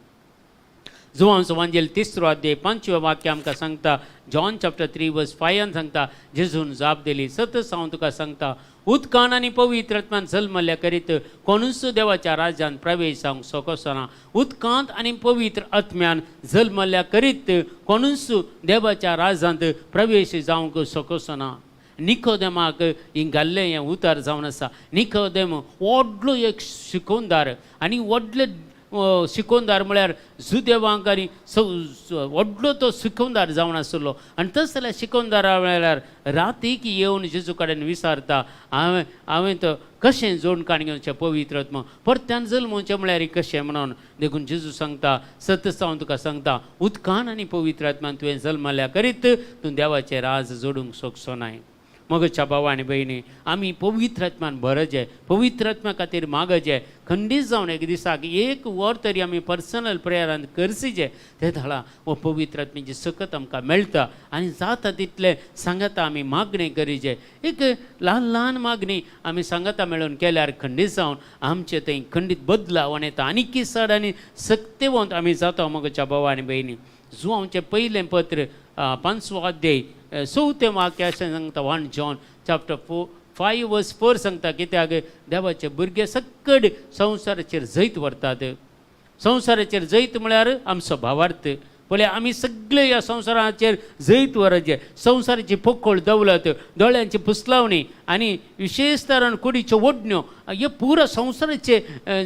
जुवांचो वांजेल तिसरो अध्याय पांचव्या वाक्य आमकां सांगता, जॉन चॅप्टर 3 वर्स 5 सांगता, जेजून जाप दिली, सतच हांव तुका सांगता, उदकान आनी पवित्र आत्मान जल्मल्ल्या करीत कोणूच देवाच्या राज्यान प्रवेश जावंक शकचो. उदकांत आनी पवित्र आत्म्यान जल्मल्ल्या करीत कोणूच देवाच्या राज्यांत प्रवेश जावंक शकचो ना. निकोदेमाक ही घाल्लें हें उतर जावन आसा. निकोदेम व्हडलो एक शिकोवदार आनी व्हडले शिकोवदार म्हळ्यार जुदेवांक आनी व्हडलो तो शिकोवदार जावन आसलो. आनी तस जाल्यार शिकोवदारा म्हळ्यार रातीक येवन जेजू कडेन विचारता, हांवें तो कशें जोड काण घेवचें पवित्र आत्मा, परत्यान जल्मोवचें म्हळ्यार कशें म्हणून. देखून जेजू सांगता, सतच हांव तुका सांगता, उदकान आनी पवित्र आत्मान तुवें जल्मल्या करीत तूं देवाचें राज जोडूंक शकचो नाय. मगच्या भावा आनी भयणी, आमी पवित्र आत्मान भरचें, पवित्र आत्मा खातीर मागचें. खंडीत जावन एक दिसाक एक वर तरी आमी पर्सनल प्रेयरान करसीचें. ते धाडा हो पवित्र आत्म्याची सकत आमकां मेळटा आनी जाता तितलें सांगाता आमी मागणें करीचें. एक ल्हान ल्हान मागणी आमी सांगाता मेळून केल्यार खंडीत जावन आमचे थंय खंडीत बदलाव येता, आनी चड आनी सक्तेवंत आमी जाता. मगच्या भावा आनी भयणी, जुवांचें पयलें पत्र पांचवो अध्याय चवथें वाक्य अशें सांगता, 1 John chapter 4 5 verse 4 सांगता, कित्याक देवाचे भुरगे सक्कड संवसाराचेर जैत व्हरतात. संवसाराचेर जैत म्हळ्यार आमचो भावार्थ. पळय, आमी सगळे ह्या संवसाराचेर जैत व्हरचें. संवसाराची पोकळ दौलत, दोळ्यांची पुसलावणी आनी विशेश तरान कुडीच्यो ओडण्यो हे पुरो संवसाराचे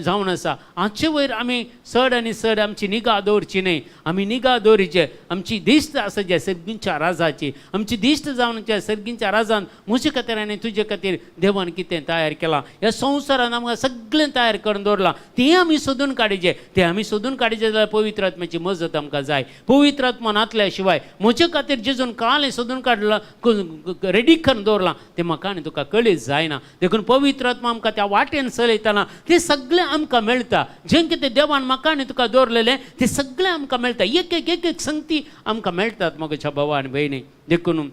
जावन आसा. हाचे वयर आमी चड आनी चड आमची निगा दवरची न्हय. आमी निगा दवरीचे, आमची दिश्ट आसा जे सर्गींच्या राजाची, आमची दिश्ट जावन त्या सर्गींच्या राजान म्हजे खातीर आनी तुजे खातीर देवान कितें तयार केलां, ह्या संवसारान आमकां सगळें तयार करून दवरलां, तें आमी सोदून काडचें. तें आमी सोदून काडचें जाल्यार पवित्र आत्म्याची मजत आमकां जाय. पवित्र आत्मा नातल्या शिवाय म्हजे खातीर जेजून काल सोदून काडलां, रेडी करून दवरलां, तें म्हाका आनी तुका कळीत जायना. देखून पवित्र आत्मा आमकां त्या वाटेन चलयतना तें सगळें आमकां मेळटा. जें कितें देवान म्हाका आनी तुका दवरलेलें तें सगळें आमकां मेळटा. एक एक एक एक संगती आमकां मेळटात. म्हज्या भावा आनी भयणी, देखून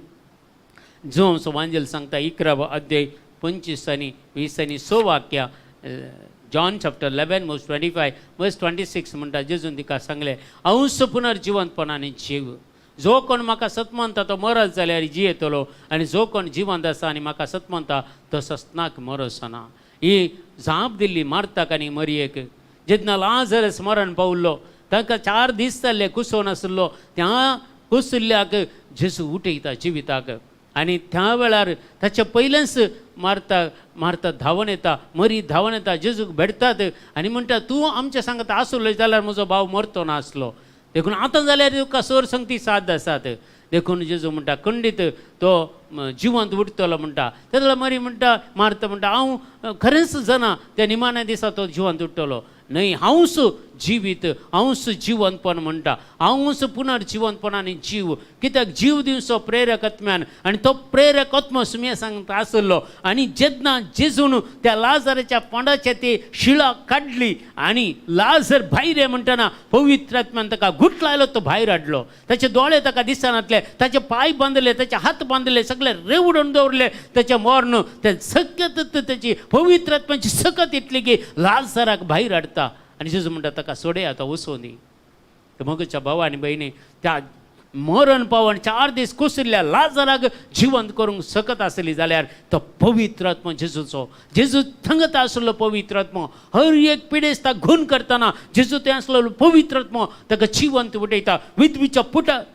जो वांजेल सांगता 11वो अध्याय 25 आनी 20 आनी 6 वाक्या, John chapter 11 verse 25 verse 26 म्हणटा, जेजून तिका सांगलें, हांवूच पुनर्जिवंतपण आनी जीव. जो कोण म्हाका सत मानता तो मरत जाल्यार जियेतलो, आनी जो कोण जिवंत आसा आनी म्हाका सत मानता तो सस्नाक मरसना. ही जाप दिल्ली मार्ताक आनी मरियेक. जेन्ना लाजरस मरण पावल्लो, ताका 4 दीस जाल्ले कुसोवन आशिल्लो, त्या कुसुल्ल्याक जेजू उठयता जिविताक. आनी त्या वेळार ताच्या पयलेंच मार्ता मार्ता धांवन येता, मरी धांवन येता, जेजूक भेटतात आनी म्हणटा, तूं आमच्या सांगता आसलो जाल्यार म्हजो भाव मरतो नासलो, देखून आतां जाल्यार तुका सोर संगती साद आसात. देखून जेजू म्हणटा, खंडीत तो जिवंत उठतलो म्हणटा. तेन्ना मरी म्हणटा, मार्ता म्हणटा, हांव खरेंच जाणा त्या निमाण्या दिसा तो जिवंत उठतलो. न्हय, हांवूच जिवीत, हांवूच जिवंतपण म्हणटा, हांवूच पुनर्जिवंतपण आनी जीव. कित्याक जीव दिवचो प्रेरक आत्म्यान, आनी तो प्रेरक आत्मो सुमये सांगता आसलो. आनी जेन्ना जेजून त्या लाजराच्या पोंडाच्या ती शिळा काडली आनी लाजर भायर ये म्हणटना पवित्र आत्म्यान ताका घुट लायलो, तो भायर हाडलो. ताचे दोळे ताका दिसनातले, ताचे पांय बांदले, ताचे हात बांदले, सगळे रेवडून दवरले. ताचें मर्ण ते सकत ताची पवित्र आत्म्याची सकत इतली की लाजराक भायर हाडटा. आनी जेजू म्हणटा, ताका सोडया, तो वचूं दी. मोगच्या भाव आनी भयणी, त्या मरण पावन 4 दीस कुशिल्ल्या लाजराक जिवंत करूंक शकत आसली जाल्यार तो पवित्र आत्मो जेजूचो, जेजू थंगत आसलो पवित्र आत्मो हर एक पिडेस्ताक गुण करतना जेजू थंय आसलो पवित्र आत्मो ताका जिवंत उठयता, विधवीच्या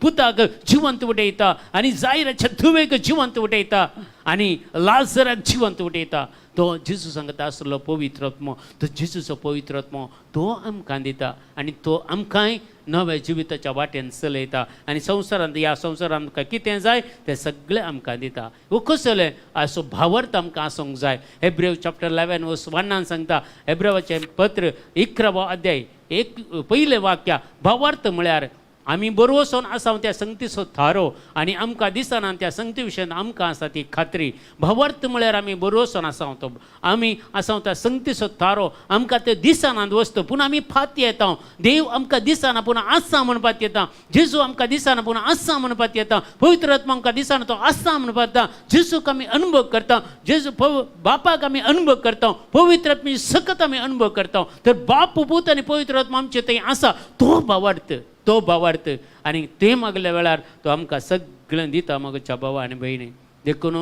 पुताक जिवंत उठयता आनी जायराच्या धुवेक जिवंत उठयता आनी लाजराक जिवंत उठयता. तो जेजू सांगता आसलो पवित्र आत्मो, तो जेजूचो पवित्र आत्मो तो आमकां दिता आनी तो आमकांय नव्या जिविताच्या वाटेन चलयता आनी संवसारांत, ह्या संवसारांत आमकां कितें जाय तें सगळें आमकां दिता. हो कसलें असो भावार्थ आमकां आसूंक जाय. हेब्रेव चॅप्टर 11 वर्स 1 सांगता, हेब्रेवाचें पत्र 11वो अध्याय 1 पयलें वाक्य, भावार्थ म्हळ्यार आमी बरोवचोन आसा त्या संगतीचो थारो आनी आमकां दिसना त्या संगती विशयान आमकां आसा ती खात्री. भावार्थ म्हळ्यार आमी बरोवचोन आसा तो, आमी आसा त्या संगतीचो थारो, आमकां ते दिसना वस्तू पूण आमी फात येता. देव आमकां दिसना पूण आसा म्हणपाक येता, जेजू आमकां दिसना पूण आसा म्हणपाक येता, पवित्र आत्मा आमकां दिसना तो आसा म्हणपाक येता. जेजूक आमी अनुभव करता, जेजू बापाक आमी अनुभव करता, पवित्र आत्म्याची सकत आमी अनुभव करता. तर बाप पूत आनी पवित्र आत्मा आमचे थंय आसा, तो भावार्थ, तो भावार्थ. आनी ते मागल्या वेळार तो आमकां सगळें दिता म्हज्या भावा आनी भयणी. देखून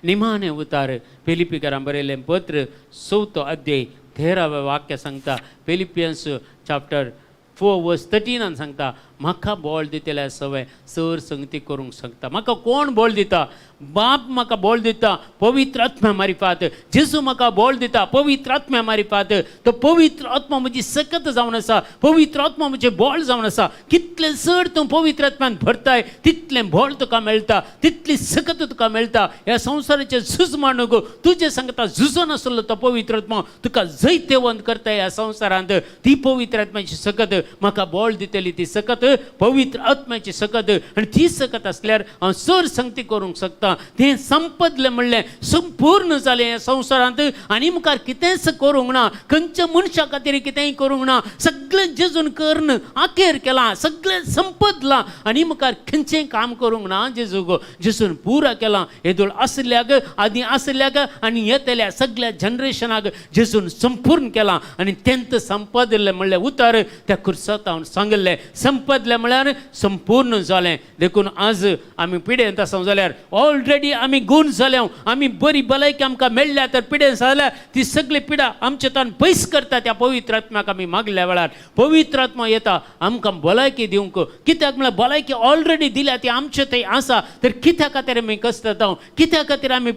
निमाणें उतार फिलिपीकरां बरयलें पत्र 4थो अध्याय 13व्या वाक्य सांगता, फिलिपियन्स चॅप्टर 4 वर्स 13 सांगता, म्हाका बोळ दितले सवय सर संगती करूंक शकता. म्हाका कोण बोळ दिता? बाप म्हाका बोळ दिता, पवित्र आत्म्या मारिफात. जेजू म्हाका बोळ दिता, पवित्र आत्म्या मारिफात. तो पवित्र आत्मा म्हजी सकत जावन आसा, पवित्र आत्मा म्हजें बोळ जावन आसा. कितलें चड तूं पवित्र आत्म्यान भरताय तितलें बोळ तुका मेळटा, तितली सकत तुका मेळटा. ह्या संवसाराचें झूज मांडूंक तुजें सांगता झुजून आसलो तो पवित्र आत्मा तुका जैतेवंत करता ह्या संवसारांत. ती पवित्र आत्म्याची सकत म्हाका बोळ दितली, ती सकत पवित्र आत्म्याची सकत. आनी ती सकत आसल्यार हांव चड संगती करूंक शकता. तें संपदलें म्हणलें संपूर्ण जालें ह्या संवसारांत आनी मुखार कितेंच करूंक ना, खंयच्या मनशा खातीर कितेंय करूंक ना, सगळें जेजून करून आखेर केलां, सगळें संपदलां आनी मुखार खंयचें काम करूंक ना. जेजूक जेजून पुरा केलां. येदोळ आसल्याक, आदीं आसल्याक आनी येतल्या सगळ्या जनरेशनाक जेजून संपूर्ण केलां. आनी तेंत संपदलें म्हणलें उतर त्या खुर्सांत सांगिल्लें, संपदलें म्हळ्यार संपूर्ण जालें. देखून आज आमी पिडेंत आसा जाल्यार ऑलरेडी आमी गूण जाल्या, आमी बरी भलायकी आमकां मेळ्ळ्या, तर पिडेन जाल्यार ती सगळी पिडा आमचे तान पयस करता. त्या पवित्र आत्म्याक आमी मागल्या वेळार पवित्र आत्मा येता आमकां भलायकी दिवंक. कित्याक म्हळ्यार भलायकी ऑलरेडी दिल्या, ती आमचे थंय आसा. तर कित्या खातीर आमी कश्ट जाता, कित्या खातीर आमी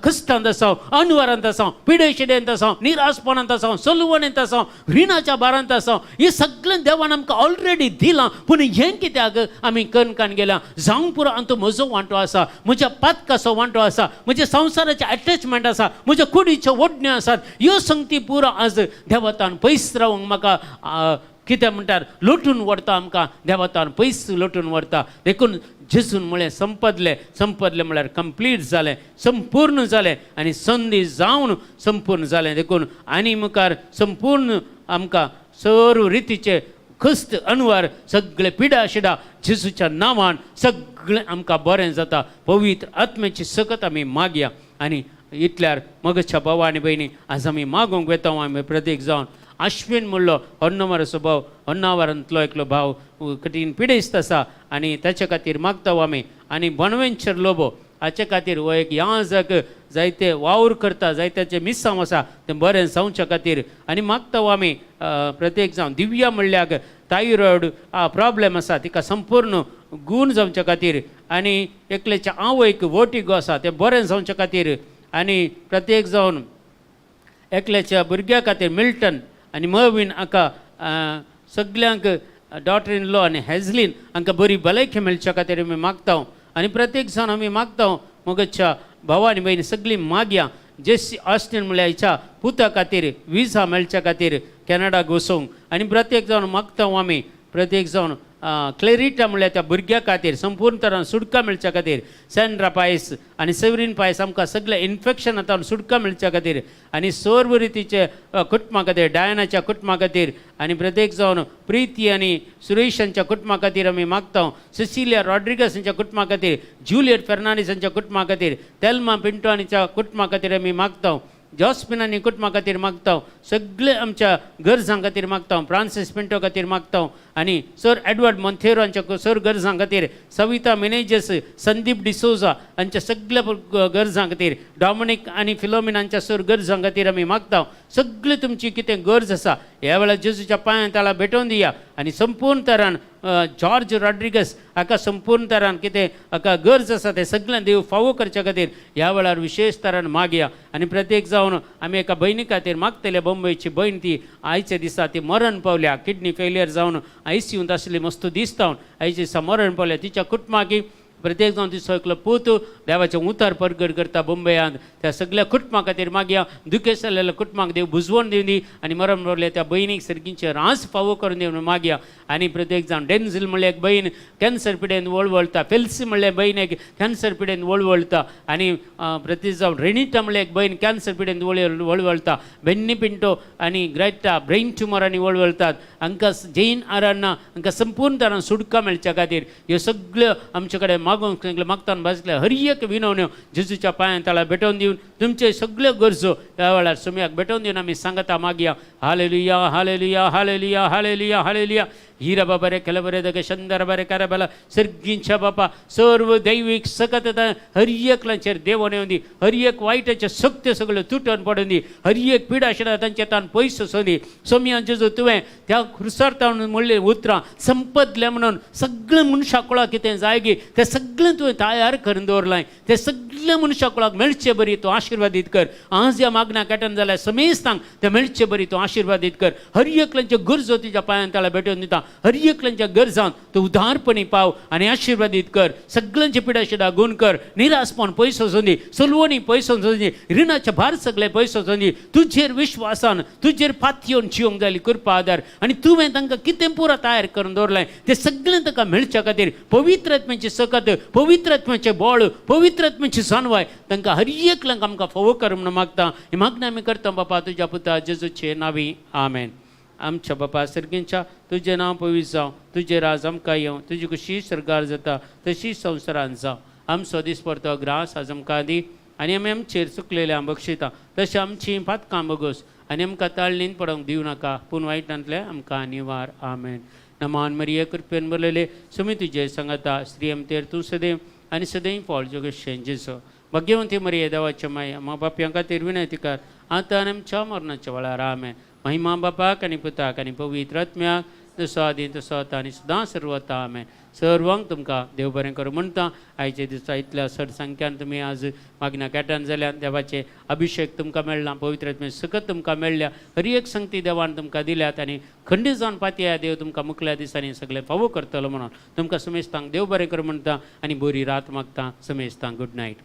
कश्टांत आसा, अनवरांत आसा, पिडेशिडेंत आसा, निराशपणांत आसा, सलवणेंत आसा, रिणाच्या भारांत आसा? हें सगळें देवान आमकां ऑलरेडी दिलां, पूण हें कित्याक आमी कणकान गेल्या? जावं पुरो, आनी तो म्हजो वांटो आसा, म्हज्या पातकाचो वांटो आसा, म्हज्या संवसाराचें अटॅचमेंट आसा, म्हज्या कुडीच्यो ओडण्यो आसात. ह्यो संगती पुरो आज देवतान पयस रावंक म्हाका कितें म्हणटात लोटून व्हरता, आमकां देवतान पयस लोटून व्हरता. देखून जेजून म्हळें संपदलें. संपदलें म्हळ्यार कंप्लीट जालें, संपूर्ण जालें आनी संदी जावन संपूर्ण जालें. देखून आनी मुखार संपूर्ण आमकां सर्व रितीचे खस्त अनवर सगळे पिडा शिडा जेजूच्या नांवान सगळें आमकां बरें जाता. पवित्र आत्म्याची सकत आमी मागया आनी इतल्यार मगच्या भाव आनी भयणी आज आमी मागूंक वेता आमी प्रत्येक जावन आश्विन म्हणलो होन्नवराचो भाव, होन्नावरांतलो एकलो भाव कठीण पिडेस्त आसा आनी ताचे खातीर मागता आमी. आनी बोनवेंचर लोबो हाचे खातीर हो एक याजक जायते वावर करता, जायत्याचे मिसांव आसा तें बरें जावच्या खातीर आनी मागता आमी. प्रत्येक जावन दिव्या म्हणल्याक थायरॉयड प्रॉब्लेम आसा, तिका संपूर्ण गूण जावच्या खातीर आनी एकल्याच्या आवयक वोटिगो आसा तें बरें जावच्या खातीर आनी प्रत्येक जावन एकल्याच्या भुरग्या खातीर मिल्टन आनी मर्वीन हाका सगल्यांक डॉटर इन लॉ आनी हेझलीन हांकां बरी भलायकी मेळच्या खातीर आमी मागता. आनी प्रत्येक जाण आमी मागता मगच्या भाव आनी भयणी सगळीं मागया जेसी ऑस्टीन म्हणल्यार हिच्या पुता खातीर विजा मेळच्या खातीर कॅनडाक वचूंक. आनी प्रत्येक जाण मागता आमी प्रत्येक जावन क्लेरिटा म्हणल्यार त्या भुरग्या खातीर संपूर्ण तरान सुटका मेळच्या खातीर, सेंड्रा पायस आनी सेवरीन पायस आमकां सगळें इन्फेक्शन आतां सुटका मेळच्या खातीर आनी सर्व रितीचे कुटुंबा खातीर, डायनाच्या कुटुंबा खातीर आनी प्रत्येक जावन प्रिती आनी सुरेश हांच्या कुटुंबा खातीर आमी मागता. सिसिलिया रॉड्रिगस हांच्या कुटुंबा खातीर, जुलियट फेर्नांडीस हांच्या कुटुंबा खातीर, तेल्मा पिंटो हांच्या कुटुंबा खातीर आमी मागता. जॉस्पिन आनी कुटुंबा खातीर मागता. सगळे आमच्या गरजां खातीर मागता. फ्रांसीस पिंटो खातीर मागता आनी सर एडवर्ड मोंथेरो हांच्या सर गरजां खातीर, सविता मिनेजस, संदीप डिसोजा हांच्या सगळ्या गरजां खातीर, डॉमिनीक आनी फिलोमिन हांच्या सर गरजां खातीर आमी मागता. सगळे तुमची कितें गरज आसा ह्या वेळार जेजूच्या पांयां ताळा भेटोवन दिया. आनी संपूर्ण तरान जॉर्ज रॉड्रिगस हाका संपूर्ण तरान कितें हाका गरज आसा तें सगळें देव फावो करच्या खातीर ह्या वेळार विशेश तरान मागया. आनी प्रत्येक जावन आमी एका भयणी खातीर मागतले, बंबयची भयण ती आयच्या दिसा ती मरण पावल्या, किडनी फेलियर जावन आयसीयूंत आसली मस्त दिसता, आयच्या दिसा मरण पावल्या. तिच्या कुटुंबाक प्रत्येक जावन तिचो एकलो पूत देवाचें उतार परगट करता बंबयांत, त्या सगळ्या कुटुंबा खातीर मागया. दुखेस्त जाल्ल्या कुटुंबाक देव बुजवण दिवंदी आनी मरण पावल्या त्या भयणीक सर्गींचे रास फावो करून दिवन मागया. आनी प्रत्येक जावन डेन्झील म्हणल्यार एक भयण कॅन्सर पिडेन वळवळटा, फेल्सी म्हणल्यार भयण एक कॅन्सर पिडेन वळवळटा आनी प्रत्येक जावन रेनिटा म्हणल्यार एक भयण कॅन्सर पिडेन वळवळटा, बेन्नी पिंटो आनी ग्रेटा ब्रेन ट्युमरांनी वळवळटात. हांकां जैन आरान्ना हांकां संपूर्ण तरान सुटका मेळच्या खातीर ह्यो सगळ्यो आमचे कडेन मागूंक सगळें मागतान भाजले हर एक विनवण्यो जेजूच्या पांयां ताळा भेटोवन दिवन तुमचे सगळ्यो गरजो ह्या वेळार सुमयाक भेटोवन दिवन आमी सांगता मागया. Hallelujah, hallelujah, hallelujah, hallelujah, hallelujah. हिरा बाबा रे केले बरे दगे शंदर बरे कारबला. सर्गींच्या बापा, सर्व दैवीक सकत हर एकल्याचेर देवण येवन दी. हर एक वायटाचे शक्ती सगळ्यो तुटून पडून दी. हर एक पिडा आशिल्ल्या तांचे तान पयस सोदी. सोमया जेजू, तुवें त्या खुर्सार तावन म्हणलें उतरां संपतलें म्हणून सगळें मनशा कुळाक कितें जाय गी तें सगळें तुवें तयार करून दवरलां. तें सगळें मनशा कुळाक मेळचे बरी तूं आशिर्वादीत कर. आज ह्या मागण्या एटंड जाल्यार समेस्तांक तें मेळचे बरी तूं आशिर्वादीत कर. हर एकल्यांच्यो गरजो तुज्या पांयान ताळा भेटोवन दिता. हर एकल्यांच्या गरजांक तूं उदारपणी पाव आनी आशिर्वादीत कर. सगळ्यांचे पिडा शिडा गुण कर. निरासपण पयस वचून दी, सलवणी पयस वचून दी, रिणाचे भार सगळे पयस वचून दी. तुजेर विश्वासान तुजेर पातयेवन जिवंक जाली कृपा आदार आनी तुवें तांकां कितें पुरो तयार करून दवरलें तें सगळें तांकां मेळच्या खातीर पवित्र आत्म्याची सकत, पवित्र आत्म्याचें बळ, पवित्र आत्म्याची जाणवाय तांकां हर एकल्यांक आमकां फावो कर म्हणून मागता. ही मागणें आमी करता बापा तुज्या पुता जेजूचे नांवी, आमेन. आमच्या बापा सर्गींच्या, तुजें नांव पवित्र जावं, तुजें राज आमकां येवं, तुजी खुशी सर्गार जाता तशी संवसारांत जावं. आमचो दिसपडतो ग्रास आज आमकां दी आनी आमी आमचेर चुकलेल्या बक्षिता तशें आमची पातकां बगोस आनी आमकां ताळणीन पडोवंक दिवं नाका, पूण वायटांतलें आमकां निवार. आमेन. नमान मरिये, कृपेन भरलेले, सुमी तुजे सांगता. स्त्री आमतेर तूं सदैव आनी सदैव फळ जोगेशें जेजो. भाग्यवंती मरिये, देवाच्या माय, आमा बापयां खातीर विनंती कर, आतां आनी आमच्या मरणाच्या वेळार. आमेन. महिमा बापाक आनी पुताक आनी पवित्र आत्म्याक, जसो आदी तसो आतां आनी सदां सर्वता. आमेन. सर्वांक तुमकां देव बरें करूं म्हणटा. आयचे दिसा इतल्या चड संख्यान तुमी आज मागण्या एटंड जाल्यान देवाचे अभिशेक तुमकां मेळ्ळा, पवित्र आत्म्याची सकत तुमकां मेळ्ळ्या, हर एक संगती देवान तुमकां दिल्यात आनी खंडीत जावन पातया देव तुमकां मुखल्या दिसांनी सगळें फावो करतलो म्हणून तुमकां समेस्तांक देव बरें करूं म्हणटा आनी बरी रात मागता. समेस्तांक गुड नायट.